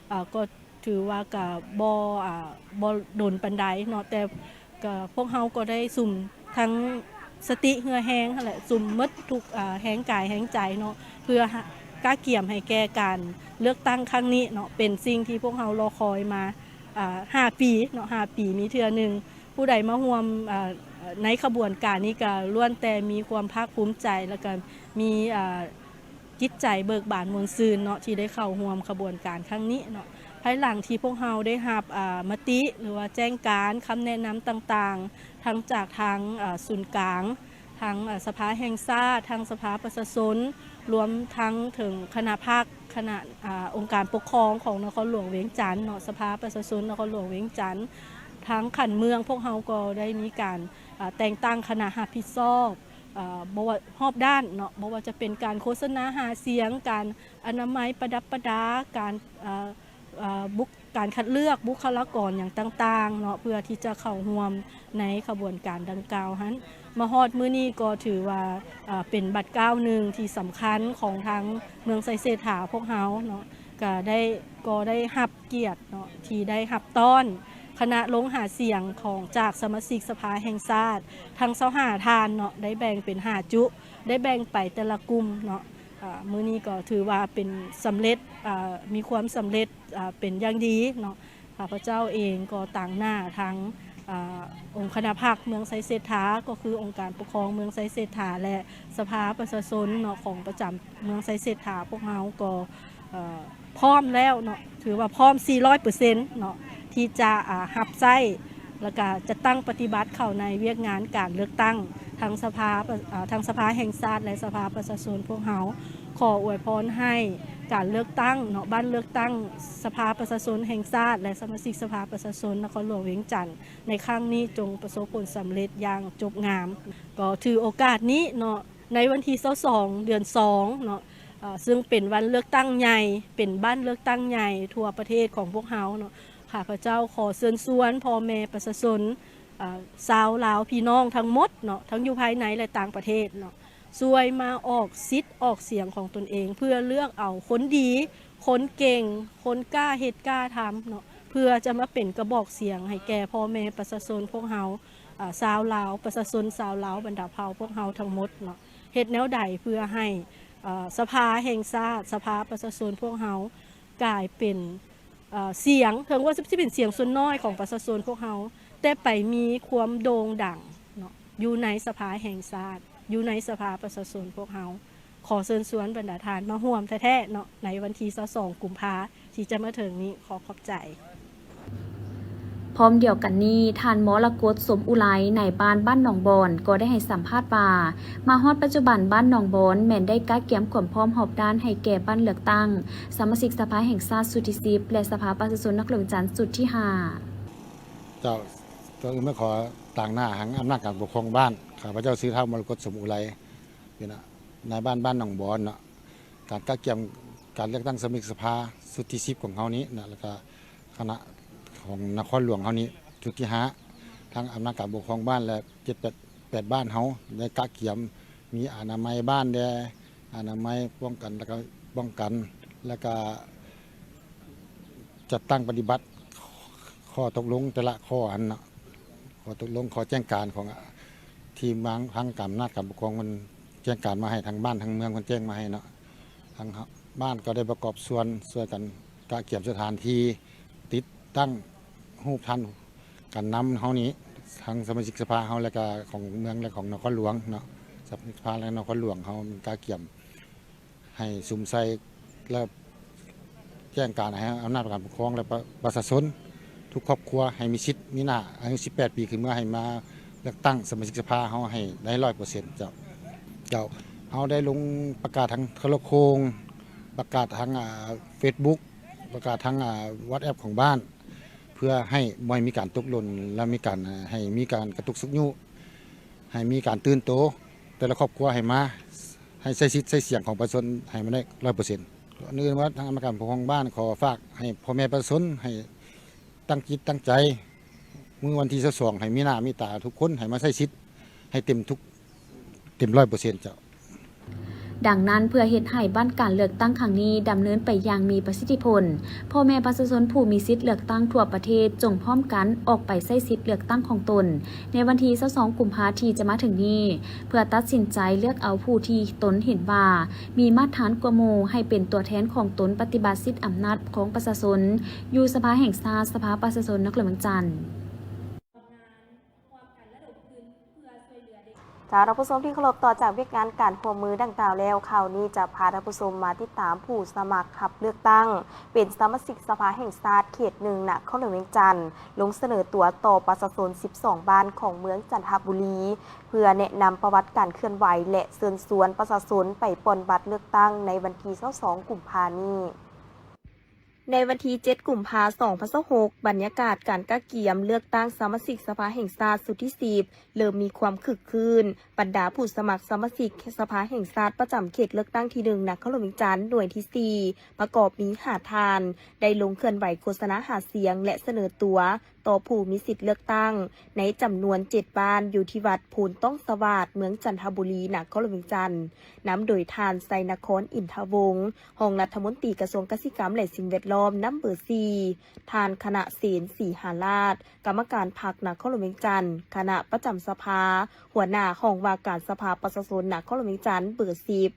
ເອີ ກໍຖືວ່າກະບໍ່ ອາ ບໍ່ດົນປານໃດເນາະ ແຕ່ກະພວກເຮົາກໍໄດ້ສຸມທັງ ສະຕິເຫື່ອແຮງຫັ້ນແຫຼະ ສຸມໝົດທຸກ ເອີ ແຮງກາຍແຮງໃຈເນາະ ເພື່ອກະກຽມໃຫ້ແກ່ການເລືອກຕັ້ງຄັ້ງນີ້ເນາະ ເປັນສິ່ງທີ່ພວກເຮົາລໍຄອຍມາ ເອີ ຫ້າປີເນາະ ຫ້າປີມີເທື່ອໜຶ່ງ. ຜູ້ໃດມາຮ່ວມ ເອີ ໃນຂະບວນການນີ້ກະລ້ວນແຕ່ມີຄວາມພາກພູມໃຈ ແລ້ວກະມີ ເອີ ຈິດໃຈເບີກບານມ່ວນຊື່ນເນາະ ທີ່ໄດ້ເຂົ້າຮ່ວມຂະບວນການຄັ້ງນີ້ເນາະ. ພາຍຫຼັງທີ່ພວກເຮົາໄດ້ຮັບ ເອີ ມະຕິ ຫຼືວ່າແຈ້ງການ ຄຳແນະນຳຕ່າງໆ ທັງຈາກທາງ ເອີ ສູນກາງ ທາງ ເອີ ສະພາແຫ່ງຊາດ ທາງສະພາປະຊາຊົນ ລວມທັງເຖິງຄະນະພັກ ຄະນະ ອາ ອົງການປົກຄອງຂອງນະຄອນຫຼວງວຽງຈັນເນາະ ສະພາປະຊາຊົນນະຄອນຫຼວງວຽງຈັນ ທາງຂັ້ນເມືອງ ພວກເຮົາກໍໄດ້ມີການ ອາ ແຕ່ງຕັ້ງຄະນະຮັບຜິດຊອບ ອາ ບໍ່ວ່າຮອບດ້ານເນາະ ບໍ່ວ່າຈະເປັນການໂຄສະນາຫາສຽງ ການອະນາໄມປະດັບປະດາ ການ ອາ ອາ ບຸກ ການຄັດເລືອກບຸກຄະລາກອນຫຍັງຕ່າງໆເນາະ ເພື່ອທີ່ຈະເຂົ້າຮ່ວມໃນຂະບວນການດັ່ງກ່າວຫັ້ນ. ມາຮອດມື້ນີ້ກໍຖືວ່າ ເອີ ເປັນບາດກ້າວໜຶ່ງທີ່ສຳຄັນຂອງທາງເມືອງໄຊເສດຖາພວກເຮົາເນາະ ກະໄດ້ ກໍໄດ້ຮັບກຽດເນາະ ທີ່ໄດ້ຮັບຕ້ອນຄະນະລົງຫາສຽງຂອງ ຈາກສະມາຊິກສະພາແຫ່ງຊາດທັງຊາວຫ້າທ່ານເນາະ ໄດ້ແບ່ງເປັນຫ້າຈຸ ໄດ້ແບ່ງໄປແຕ່ລະກຸ່ມເນາະ. ອາ ມື້ນີ້ກໍຖືວ່າເປັນສຳເລັດ ອາ ມີຄວາມສຳເລັດ ອາ ເປັນຢ່າງດີເນາະ. ຂ້າພະເຈົ້າເອງກໍຕາງໜ້າທາງ ອາ ອົງຄະນະພັກເມືອງໄຊເສດຖາ ກໍຄືອົງການປົກຄອງເມືອງໄຊເສດຖາ ແລະ ສະພາປະຊາຊົນເນາະ ຂອງປະຈຳເມືອງໄຊເສດຖາ ພວກເຮົາກໍ ເອີ ພ້ອມແລ້ວເນາະ ຖືວ່າພ້ອມສີ່ຮ້ອຍເປີເຊັນເນາະ ທີ່ຈະ ອາ ຮັບໃຊ້ ແລ້ວກະຈັດຕັ້ງປະຕິບັດເຂົ້າໃນວຽກງານການເລືອກຕັ້ງ ທັງສະພາ ອາ ທັງສະພາແຫ່ງຊາດ ແລະ ສະພາປະຊາຊົນ. ພວກເຮົາຂໍອວຍພອນໃຫ້ການເລືອກຕັ້ງເນາະ ບັດເລືອກຕັ້ງສະພາປະຊາຊົນແຫ່ງຊາດ ແລະ ສະມາຊິກສະພາປະຊາຊົນນະຄອນຫຼວງວຽງຈັນ ໃນຄັ້ງນີ້ຈົ່ງປະສົບຜົນສຳເລັດຢ່າງຈົບງາມ. ກໍຖືໂອກາດນີ້ເນາະ ໃນວັນທີຊາວສອງ ເດືອນສອງເນາະ ເອີ ເຊິ່ງເປັນວັນເລືອກຕັ້ງໃຫຍ່ ເປັນບັດເລືອກຕັ້ງໃຫຍ່ທົ່ວປະເທດຂອງພວກເຮົາເນາະ ຂ້າພະເຈົ້າຂໍເຊີນຊວນພໍ່ແມ່ປະຊາຊົນ ເອີ ຊາວລາວພີ່ນ້ອງທັງໝົດເນາະ ທັງຢູ່ພາຍໃນ ແລະ ຕ່າງປະເທດເນາະ ຊ່ວຍມາອອກສິດອອກສຽງຂອງຕົນເອງ ເພື່ອເລືອກເອົາຄົນດີ ຄົນເກັ່ງ ຄົນກ້າເຮັດກ້າທຳເນາະ ເພື່ອຈະມາເປັນກະບອກສຽງໃຫ້ແກ່ພໍ່ແມ່ປະຊາຊົນພວກເຮົາ ອາ ຊາວລາວ ປະຊາຊົນຊາວລາວບັນດາເຜົ່າພວກເຮົາທັງໝົດເນາະ. ເຮັດແນວໃດເພື່ອໃຫ້ ເອີ ສະພາແຫ່ງຊາດ ສະພາປະຊາຊົນພວກເຮົາກາຍເປັນ ເອີ ສຽງ ເຖິງວ່າຈະເປັນສຽງສ່ວນນ້ອຍຂອງປະຊາຊົນພວກເຮົາ ແຕ່ໄປມີຄວາມໂດ່ງດັງເນາະ ຢູ່ໃນສະພາແຫ່ງຊາດ ຢູ່ໃນສະພາປະຊາຊົນພວກເຮົາ. ຂໍເຊີນຊວນບັນດາທ່ານມາຮ່ວມແທ້ໆເນາະ ໃນວັນທີຊາວສອງ ກຸມພາ ທີ່ຈະມາເຖິງນີ້. ຂໍຂອບໃຈ. ພ້ອມດຽວກັນນີ້ ທ່ານ ມໍລະກົດ ສົມອຸໄລ ນາຍບ້ານບ້ານໜອງບອນ ກໍໄດ້ໃຫ້ສຳພາດວ່າ ມາຮອດປັດຈຸບັນບ້ານໜອງບອນແມ່ນໄດ້ກະກຽມຄວາມພ້ອມຮອບດ້ານໃຫ້ແກ່ບັດເລືອກຕັ້ງສະມາຊິກສະພາແຫ່ງຊາດຊຸດທີສິບ ແລະ ສະພາປະຊາຊົນນະຄອນຫຼວງວຽງຈັນຊຸດທີຫ້າ. ເຈົ້າ ກ່ອນອື່ນມາຂໍຕາງໜ້າທາງອຳນາດການປົກຄອງບ້ານ ຂ້າພະເຈົ້າຊື່ທ້າວ ມໍລະກົດ ສົມອຸໄລ ເປັນນາຍບ້ານບ້ານໜອງບອນເນາະ. ການກະກຽມການເລືອກຕັ້ງສະມາຊິກສະພາຊຸດທີສິບຂອງເຮົານີ້ນະ ແລ້ວກະຄະນະຂອງນະຄອນຫຼວງເຮົານີ້ຊຸດທີຫ້າ ທັງອຳນາດການປົກຄອງບ້ານ ແລະ ເຈັດ ແປດ ແປດບ້ານເຮົາໄດ້ກະກຽມ ມີອະນາໄມບ້ານແດ່ ອະນາໄມປ້ອງກັນ ແລ້ວກະປ້ອງກັນ ແລ້ວກະຈັດຕັ້ງປະຕິບັດຂໍ້ຕົກລົງແຕ່ລະຂໍ້ຫັ້ນເນາະ ຂໍ້ຕົກລົງ ຂໍ້ແຈ້ງການຂອງທີ່ທາງ ທາງອຳນາດການປົກຄອງເພິ່ນແຈ້ງການມາໃຫ້ ທາງບ້ານທາງເມືອງເພິ່ນແຈ້ງມາໃຫ້ເນາະ. ທາງບ້ານກໍໄດ້ປະກອບສ່ວນຊ່ວຍກັນກະກຽມສະຖານທີ່ ຕິດຕັ້ງຮູບທ່ານການນຳເຮົານີ້ ທັງສະມາຊິກສະພາເຮົາ ແລະກະຂອງເມືອງ ແລະຂອງນະຄອນຫຼວງເນາະ ສະມາຊິກສະພາ ແລະນະຄອນຫຼວງເຮົາກະກຽມ ໃຫ້ສຸມໃສ່ ແລະ ແຈ້ງການໃຫ້ອຳນາດການປົກຄອງ ແລະ ປະ ປະຊາຊົນທຸກຄອບຄົວໃຫ້ມີສິດມີໜ້າ ອາຍຸສິບແປດປີຂຶ້ນເມືອ ໃຫ້ມາເລືອກຕັ້ງສະມາຊິກສະພາເຮົາໃຫ້ໄດ້ຮ້ອຍເປີເຊັນເຈົ້າ. ເຈົ້າ ເຮົາໄດ້ລົງປະກາດທາງໂທລະໂຄ່ງ ປະກາດທາງ ອາ ເຟສບຸກ ປະກາດທາງ ອາ ວັອດແອັບຂອງບ້ານ ເພື່ອໃຫ້ບໍ່ໃຫ້ມີການຕົກຫຼົ່ນ ແລະ ມີການ ໃຫ້ມີການກະຕຸກຊຸກຍູ້ ໃຫ້ມີການຕື່ນໂຕ ແຕ່ລະຄອບຄົວໃຫ້ມາ ໃຫ້ໃຊ້ສິດໃຊ້ສຽງຂອງປະຊາຊົນໃຫ້ມັນໄດ້ຮ້ອຍເປີເຊັນ. ກ່ອນອື່ນວ່າທາງອຳນາດການປົກຄອງບ້ານຂໍຝາກໃຫ້ພໍ່ແມ່ປະຊາຊົນໃຫ້ຕັ້ງຈິດຕັ້ງໃຈ ມື້ວັນທີຊາວສອງ ໃຫ້ມີໜ້າມີຕາທຸກຄົນ ໃຫ້ມາໃຊ້ສິດໃຫ້ເຕັມທຸກ ເຕັມຮ້ອຍເປີເຊັນເຈົ້າ. ດັ່ງນັ້ນ, ເພື່ອເຮັດໃຫ້ບັດການເລືອກຕັ້ງຄັ້ງນີ້ດຳເນີນໄປຢ່າງມີປະສິດທິຜົນ, ພໍ່ແມ່ປະຊາຊົນຜູ້ມີສິດເລືອກຕັ້ງທົ່ວປະເທດ ຈົ່ງພ້ອມກັນອອກໄປໃຊ້ສິດເລືອກຕັ້ງຂອງຕົນ ໃນວັນທີຊາວສອງ ກຸມພາ ທີ່ຈະມາເຖິງນີ້, ເພື່ອຕັດສິນໃຈເລືອກເອົາຜູ້ທີ່ຕົນເຫັນວ່າມີມາດຖານກວ່າໝູ່ ໃຫ້ເປັນຕົວແທນຂອງຕົນປະຕິບັດສິດອຳນາດຂອງປະຊາຊົນ ຢູ່ສະພາແຫ່ງຊາດ, ສະພາປະຊາຊົນນະຄອນຫຼວງວຽງຈັນ. ເຈົ້າ ທ່ານຜູ້ຊົມທີ່ເຄົາລົບ, ຕໍ່ຈາກວຽກງານການຮ່ວມມືດັ່ງກ່າວແລ້ວ, ຄາວນີ້ຈະພາທ່ານຜູ້ຊົມມາຕິດຕາມຜູ້ສະໝັກຮັບເລືອກຕັ້ງເປັນສະມາຊິກສະພາແຫ່ງຊາດເຂດໜຶ່ງ ນະຄອນຫຼວງວຽງຈັນ ລົງສະເໜີຕົວຕໍ່ປະຊາຊົນສິບສອງບ້ານຂອງເມືອງຈັນທະບູລີ ເພື່ອແນະນຳປະຫວັດການເຄື່ອນໄຫວ ແລະ ເຊີນຊວນປະຊາຊົນໄປປ່ອນບັດເລືອກຕັ້ງໃນວັນທີຊາວສອງ ກຸມພານີ້. ໃນວັນທີເຈັດ ກຸມພາ ສອງພັນຊາວຫົກ, ບັນຍາກາດການກະກຽມເລືອກຕັ້ງສະມາຊິກສະພາແຫ່ງຊາດຊຸດທີສິບ ເລີ່ມມີຄວາມຄຶກຄື້ນ. ບັນດາຜູ້ສະໝັກສະມາຊິກສະພາແຫ່ງຊາດປະຈຳເຂດເລືອກຕັ້ງທີໜຶ່ງ ນະຄອນຫຼວງວຽງຈັນ ໜ່ວຍທີສີ່ ປະກອບມີຫ້າທ່ານ ໄດ້ລົງເຄື່ອນໄຫວໂຄສະນາຫາສຽງ ແລະ ສະເໜີຕົວຕໍ່ຜູ້ມີສິດເລືອກຕັ້ງ ໃນຈຳນວນເຈັດບ້ານ ຢູ່ທີ່ວັດໂພນຕ້ອງສະຫວາດ ເມືອງຈັນທະບູລີ ນະຄອນຫຼວງວຽງຈັນ, ນຳໂດຍທ່ານ ໄຊນະຄອນ ອິນທະວົງ ຮອງລັດຖະມົນຕີກະຊວງກະສິກຳ ແລະ ສິ່ງແວດລ້ອມ ນຳເບີສີ່, ທ່ານ ຄະນະເສນ ສີຫາລາດ ກຳມະການພັກນະຄອນຫຼວງວຽງຈັນ, ຄະນະປະຈຳສະພາ, ຫົວໜ້າຫ້ອງວ່າການສະພາປະຊາຊົນນະຄອນຫຼວງວຽງຈັນ ເບີສິບ,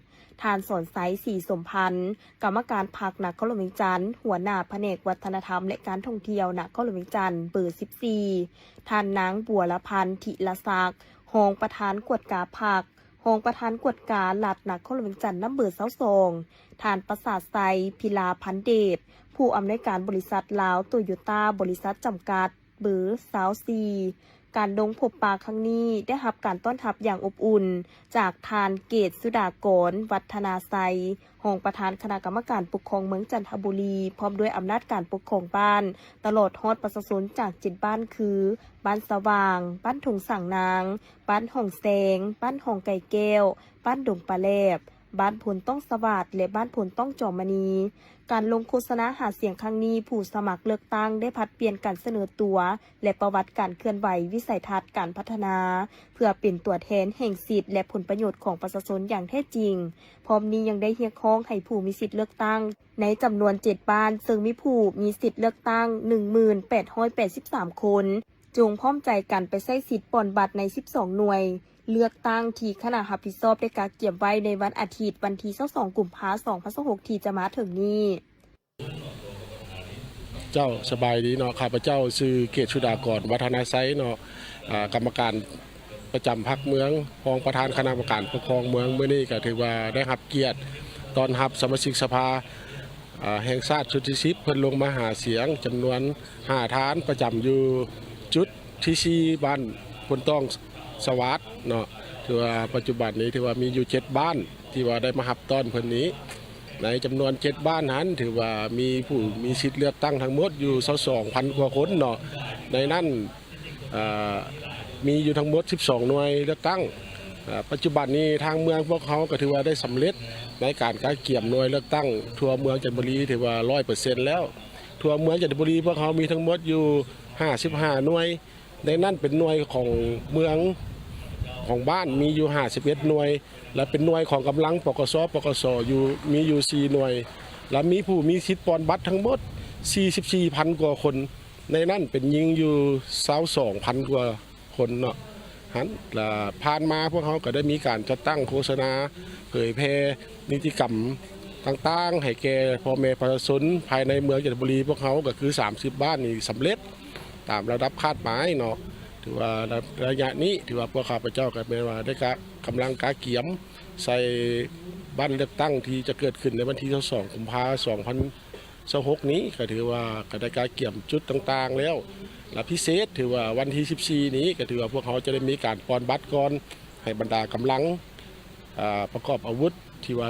ທ່ານ ສອນໄຊ ສີສົມພັນ ກຳມະການພັກນະຄອນຫຼວງວຽງຈັນ, ຫົວໜ້າພະແນກວັດທະນະທຳ ແລະ ການທ່ອງທ່ຽວນະຄອນຫຼວງວຽງຈັນ ເບີສິບສີ່, ທ່ານ ນາງ ບົວລະພັນ ທິລະສັກ ຮອງປະທານກວດກາພັກ, ຮອງປະທານກວດກາລັດນະຄອນຫຼວງວຽງຈັນ ນຳເບີຊາວສອງ, ທ່ານ ປະສາດໄຊ ພິລາພັນເດດ ຜູ້ອຳນວຍການບໍລິສັດລາວໂຕໂຍຕ້າ ບໍລິສັດຈຳກັດ ເບີຊາວສີ່. ການລົງພົບປະຄັ້ງນີ້ໄດ້ຮັບການຕ້ອນຮັບຢ່າງອົບອຸ່ນຈາກທ່ານ ເກດສຸດາກອນ ວັດທະນາໄຊ ຮອງປະທານຄະນະກຳມະການປົກຄອງເມືອງຈັນທະບູລີ ພ້ອມດ້ວຍອຳນາດການປົກຄອງບ້ານ ຕະຫຼອດຮອດປະຊາຊົນຈາກເຈັດບ້ານຄື ບ້ານສະຫວ່າງ, ບ້ານທົ່ງສາງນາງ, ບ້ານຮ່ອງແຊງ, ບ້ານຮ່ອງໄກ່ແກ້ວ, ບ້ານດົງປາແລບ, ບ້ານໂພນຕ້ອງສະຫວາດ ແລະ ບ້ານໂພນຕ້ອງຈອມມະນີ. ການລົງໂຄສະນາຫາສຽງຄັ້ງນີ້, ຜູ້ສະໝັກເລືອກຕັ້ງໄດ້ຜັດປ່ຽນການສະເໜີຕົວ ແລະ ປະຫວັດການເຄື່ອນໄຫວ, ວິໄສທັດການພັດທະນາ ເພື່ອເປັນຕົວແທນແຫ່ງສິດ ແລະ ຜົນປະໂຫຍດຂອງປະຊາຊົນຢ່າງແທ້ຈິງ. ພ້ອມນີ້ຍັງໄດ້ຮຽກຮ້ອງໃຫ້ຜູ້ມີສິດເລືອກຕັ້ງໃນຈຳນວນເຈັດບ້ານ, ເຊິ່ງມີຜູ້ມີສິດເລືອກຕັ້ງໜຶ່ງໝື່ນແປດຮ້ອຍແປດສິບສາມຄົນ, ຈົ່ງພ້ອມໃຈກັນໄປໃຊ້ສິດປ່ອນບັດໃນສິບສອງໜ່ວຍເລືອກຕັ້ງທີ່ຄະນະຮັບຜິດຊອບໄດ້ກະກຽມໄວ້ໃນວັນອາທິດ ວັນທີຊາວສອງ ກຸມພາ ສອງພັນຊາວຫົກ ທີ່ຈະມາເຖິງນີ້. ເຈົ້າ ສະບາຍດີເນາະ, ຂ້າພະເຈົ້າຊື່ ເກດສຸດາກອນ ວັດທະນາໄຊເນາະ, ອາ ກຳມະການປະຈຳພັກເມືອງ, ຮອງປະທານຄະນະກຳມະການປົກຄອງເມືອງ. ມື້ນີ້ກໍຖືວ່າໄດ້ຮັບກຽດຕ້ອນຮັບສະມາຊິກສະພາ ອາ ແຫ່ງຊາດຊຸດທີສິບ ເພິ່ນລົງມາຫາສຽງຈຳນວນຫ້າທ່ານ ປະຈຳຢູ່ຈຸດທີສີ່ ບ້ານໂພນຕ້ອງສະຫວາດເນາະ. ຖືວ່າປັດຈຸບັນນີ້ຖືວ່າມີຢູ່ເຈັດບ້ານ ທີ່ວ່າໄດ້ມາຮັບຕ້ອນເພິ່ນນີ້. ໃນຈຳນວນເຈັດບ້ານຫັ້ນ ຖືວ່າມີຜູ້ມີສິດເລືອກຕັ້ງທັງໝົດຢູ່ຊາວສອງພັນກວ່າຄົນເນາະ. ໃນນັ້ນ ເອີ ມີຢູ່ທັງໝົດສິບສອງໜ່ວຍເລືອກຕັ້ງ. ເອີ ປັດຈຸບັນນີ້ທາງເມືອງພວກເຮົາກໍຖືວ່າໄດ້ສຳເລັດໃນການກະກຽມໜ່ວຍເລືອກຕັ້ງທົ່ວເມືອງຈັນທະບູລີ ຖືວ່າຮ້ອຍເປີເຊັນແລ້ວ. ທົ່ວເມືອງຈັນທະບູລີພວກເຮົາມີທັງໝົດຢູ່ຫ້າສິບຫ້າໜ່ວຍ. ໃນນັ້ນເປັນໜ່ວຍຂອງເມືອງ ຂອງບ້ານມີຢູ່ຫ້າສິບເອັດໜ່ວຍ ແລະ ເປັນໜ່ວຍຂອງກຳລັງ ປກສ ປກສ ຢູ່ ມີຢູ່ສີ່ໜ່ວຍ ແລະ ມີຜູ້ມີສິດປ່ອນບັດທັງໝົດສີ່ສິບສີ່ພັນກວ່າຄົນ. ໃນນັ້ນເປັນຍິງຢູ່ຊາວສອງພັນກວ່າຄົນເນາະ. ຫັ້ນ ແລະ ຜ່ານມາພວກເຮົາກໍໄດ້ມີການຈັດຕັ້ງໂຄສະນາເຜີຍແຜ່ນິຕິກຳຕ່າງໆ ໃຫ້ແກ່ພໍ່ແມ່ປະຊາຊົນພາຍໃນເມືອງຈັນທະບູລີພວກເຮົາ ກໍຄືສາມສິບບ້ານນີ້ສຳເລັດ ຕາມລະດັບຄາດໝາຍເນາະ. ຖືວ່າໄລຍະນີ້ ຖືວ່າພວກຂ້າພະເຈົ້າກໍແມ່ນວ່າໄດ້ກະ ກຳລັງກະກຽມໃສ່ບັດເລືອກຕັ້ງທີ່ຈະເກີດຂຶ້ນໃນວັນທີຊາວສອງ ກຸມພາ ສອງພັນຊາວຫົກນີ້ ກໍຖືວ່າກໍໄດ້ກະກຽມຈຸດຕ່າງໆແລ້ວ ແລະ ພິເສດ ຖືວ່າວັນທີສິບສີ່ນີ້ ກໍຖືວ່າພວກເຮົາຈະໄດ້ມີການປ່ອນບັດກ່ອນ ໃຫ້ບັນດາກຳລັງ ອາ ປະກອບອາວຸດ ທີ່ວ່າ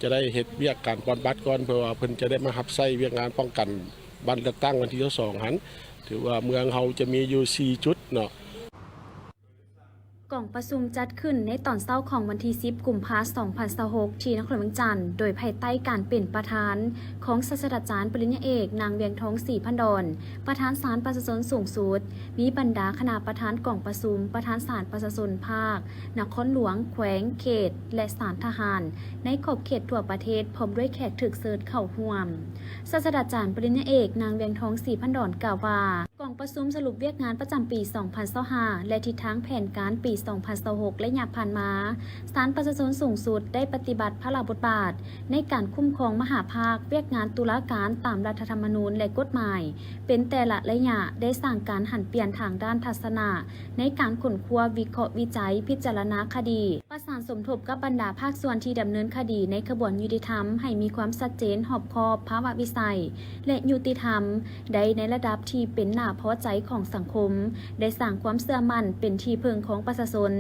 ຈະໄດ້ເຮັດວຽກການປ່ອນບັດກ່ອນ ເພື່ອວ່າເພິ່ນຈະໄດ້ມາຮັບໃຊ້ວຽກງານປ້ອງກັນບັດເລືອກຕັ້ງວັນທີຊາວສອງຫັ້ນ. ຖືວ່າເມືອງເຮົາຈະມີຢູ່ສີ່ຈຸດເນາະ. ກອງປະຊຸມຈັດຂຶ້ນໃນຕອນເຊົ້າຂອງວັນທີສິບ ກຸມພາ ສອງພັນຊາວຫົກ ທີ່ນະຄອນຫຼວງວຽງຈັນ ໂດຍພາຍໃຕ້ການເປັນປະທານຂອງສາດສະດາຈານປະລິນຍາເອກ ນາງ ວຽງທອງ ສີພັນດອນ ປະທານສານປະຊາຊົນສູງສຸດ, ມີບັນດາຄະນະປະທານກອງປະຊຸມ, ປະທານສານປະຊາຊົນພາກ, ນະຄອນຫຼວງ, ແຂວງ, ເຂດ ແລະ ສານທະຫານ ໃນຂອບເຂດທົ່ວປະເທດ ພ້ອມດ້ວຍແຂກຖືກເຊີນເຂົ້າຮ່ວມ. ສາດສະດາຈານປະລິນຍາເອກ ນາງ ວຽງທອງ ສີພັນດອນ ກ່າວວ່າ ກອງປະຊຸມສະຫຼຸບວຽກງານປະຈຳປີ ສອງພັນຊາວຫ້າ ແລະ ທິດທາງແຜນການປີ ສອງພັນຊາວຫົກ ໄລຍະຜ່ານມາ, ສານປະຊາຊົນສູງສຸດໄດ້ປະຕິບັດພາລະບົດບາດໃນການຄຸ້ມຄອງມະຫາພາກວຽກງານຕຸລາການຕາມລັດຖະທຳມະນູນ ແລະ ກົດໝາຍ ເປັນແຕ່ລະໄລຍະ ໄດ້ສ້າງການຫັນປ່ຽນທາງດ້ານທັດສະນະໃນການຄົ້ນຄວ້າ, ວິເຄາະ, ວິໄຈ, ພິຈາລະນາຄະດີ, ປະສານສົມທົບກັບບັນດາພາກສ່ວນທີ່ດຳເນີນຄະດີໃນຂະບວນຍຸຕິທຳໃຫ້ມີຄວາມຊັດເຈນ, ຮອບຄອບ, ພາວະວິໄສ ແລະ ຍຸຕິທຳ ໄດ້ໃນລະດັບທີ່ເປັນໜ້າພໍໃຈຂອງສັງຄົມ, ໄດ້ສ້າງຄວາມເຊື່ອໝັ້ນເປັນທີ່ເພິ່ງຂອງປະຊາຊົນ.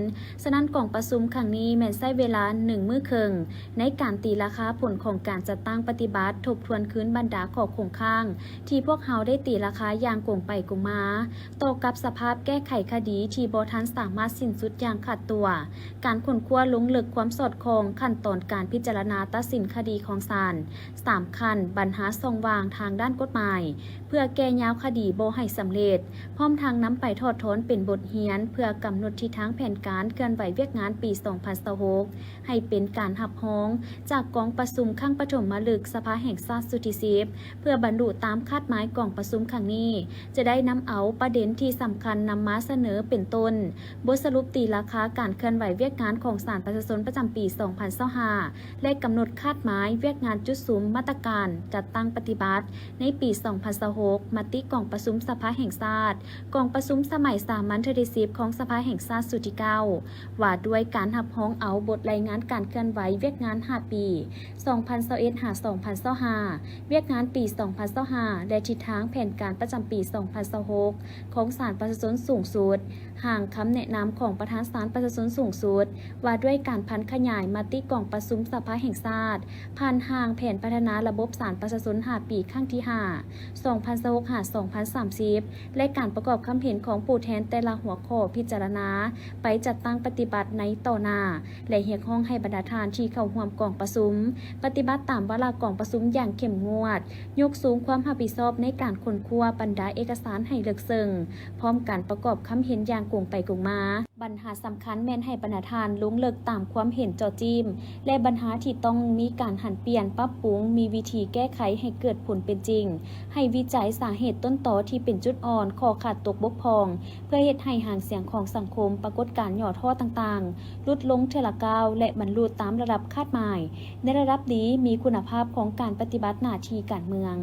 ສະນັ້ນ ກອງປະຊຸມຄັ້ງນີ້ແມ່ນໃຊ້ເວລາໜຶ່ງມື້ເຄິ່ງ ໃນການຕີລາຄາຜົນຂອງການຈັດຕັ້ງປະຕິບັດ, ທົບທວນຄືນບັນດາຂໍ້ຄົງຄ້າງທີ່ພວກເຮົາໄດ້ຕີລາຄາຢ່າງກົງໄປກົງມາ, ຕໍ່ກັບສະພາບແກ້ໄຂຄະດີທີ່ບໍ່ທັນສາມາດສິ້ນສຸດຢ່າງຂາດຕົວ, ການຄົ້ນຄວ້າລົງເລິກຄວາມສອດຄ່ອງຂັ້ນຕອນການພິຈາລະນາຕັດສິນຄະດີຂອງສານ ສາມຂັ້ນ, ບັນຫາຊ່ອງວ່າງທາງດ້ານກົດໝາຍ ເພື່ອແກ່ຍາວຄະດີບໍ່ໃຫ້ສຳເລັດ, ພ້ອມທັງນຳໄປຖອດຖອນເປັນບົດຮຽນ ເພື່ອກຳນົດທິດທາງແຜນການເຄື່ອນໄຫວວຽກງານປີ ສອງພັນຊາວຫົກ ໃຫ້ເປັນການຮັບຮອງຈາກກອງປະຊຸມຄັ້ງປະຖົມມະລຶກສະພາແຫ່ງຊາດຊຸດທີສິບ ເພື່ອບັນລຸຕາມຄາດໝາຍກອງປະຊຸມຄັ້ງນີ້ ຈະໄດ້ນຳເອົາປະເດັນທີ່ສຳຄັນນຳມາສະເໜີເປັນຕົ້ນ ບົດສະຫຼຸບຕີລາຄາການເຄື່ອນໄຫວວຽກງານຂອງສານປະຊາຊົນປະຈຳປີ ສອງພັນຊາວຫ້າ ແລະ ກຳນົດຄາດໝາຍວຽກງານຈຸດສຸມມາດຕະການຈັດຕັ້ງປະຕິບັດໃນປີ ສອງພັນຊາວຫົກ, ມະຕິກອງປະຊຸມສະພາແຫ່ງຊາດ, ກອງປະຊຸມສະໄໝສາມັນເທື່ອທີສິບຂອງສະພາແຫ່ງຊາດຊຸດທີເກົ້າ ວ່າດ້ວຍການຮັບຮອງເອົາບົດລາຍງານການເຄື່ອນໄຫວວຽກງານຫ້າປີ ສອງພັນຊາວເອັດ ຫາ ສອງພັນຊາວຫ້າ, ວຽກງານປີ ສອງພັນຊາວຫ້າ ແລະ ທິດທາງແຜນການປະຈຳປີ ສອງພັນຊາວຫົກ ຂອງສານປະຊາຊົນສູງສຸດ, ຮ່າງຄຳແນະນຳຂອງປະທານສານປະຊາຊົນສູງສຸດ ວ່າດ້ວຍການຜັນຂະຫຍາຍມະຕິກອງປະຊຸມສະພາແຫ່ງຊາດ ຜ່ານຮ່າງແຜນພັດທະນາລະບົບສານປະຊາຊົນຫ້າປີ ຄັ້ງທີຫ້າ ສອງພັນຊາວຫົກ ຫາ ສອງພັນສາມສິບ ແລະ ການປະກອບຄຳເຫັນຂອງຜູ້ແທນແຕ່ລະຫົວຂໍ້ພິຈາລະນາໄປຈັດຕັ້ງປະຕິບັດໃນຕໍ່ໜ້າ ແລະ ຮຽກຮ້ອງໃຫ້ບັນດາທ່ານທີ່ເຂົ້າຮ່ວມກອງປະຊຸມ ປະຕິບັດຕາມວາລະກອງປະຊຸມຢ່າງເຂັ້ມງວດ, ຍົກສູງຄວາມຮັບຜິດຊອບໃນການຄົ້ນຄວ້າບັນດາເອກະສານໃຫ້ເລິກເຊິ່ງ, ພ້ອມການປະກອບຄຳເຫັນຢ່າງກົງໄປກົງມາ. ບັນຫາສຳຄັນແມ່ນໃຫ້ບັນດາທ່ານລົງເລິກຕາມຄວາມເຫັນເຈາະຈີ້ມ ແລະ ບັນຫາທີ່ຕ້ອງມີການຫັນປ່ຽນ, ປັບປຸງ, ມີວິທີແກ້ໄຂໃຫ້ເກີດຜົນເປັນຈິງ, ໃຫ້ວິໄຈສາເຫດຕົ້ນຕໍທີ່ເປັນຈຸດອ່ອນ, ຂໍ້ຂາດຕົກບົກຜ່ອງ, ເພື່ອເຮັດໃຫ້ຫາງສຽງຂອງສັງຄົມ, ປາກົດການຫຍໍ້ທໍ້ຕ່າງໆ ຫຼຸດລົງເທື່ອລະກ້າວ ແລະ ບັນລຸຕາມລະດັບຄາດໝາຍ ໃນລະດັບດີ ມີຄຸນນະພາບຂອງການປະຕິບັດໜ້າທີ່ການເມືອງ.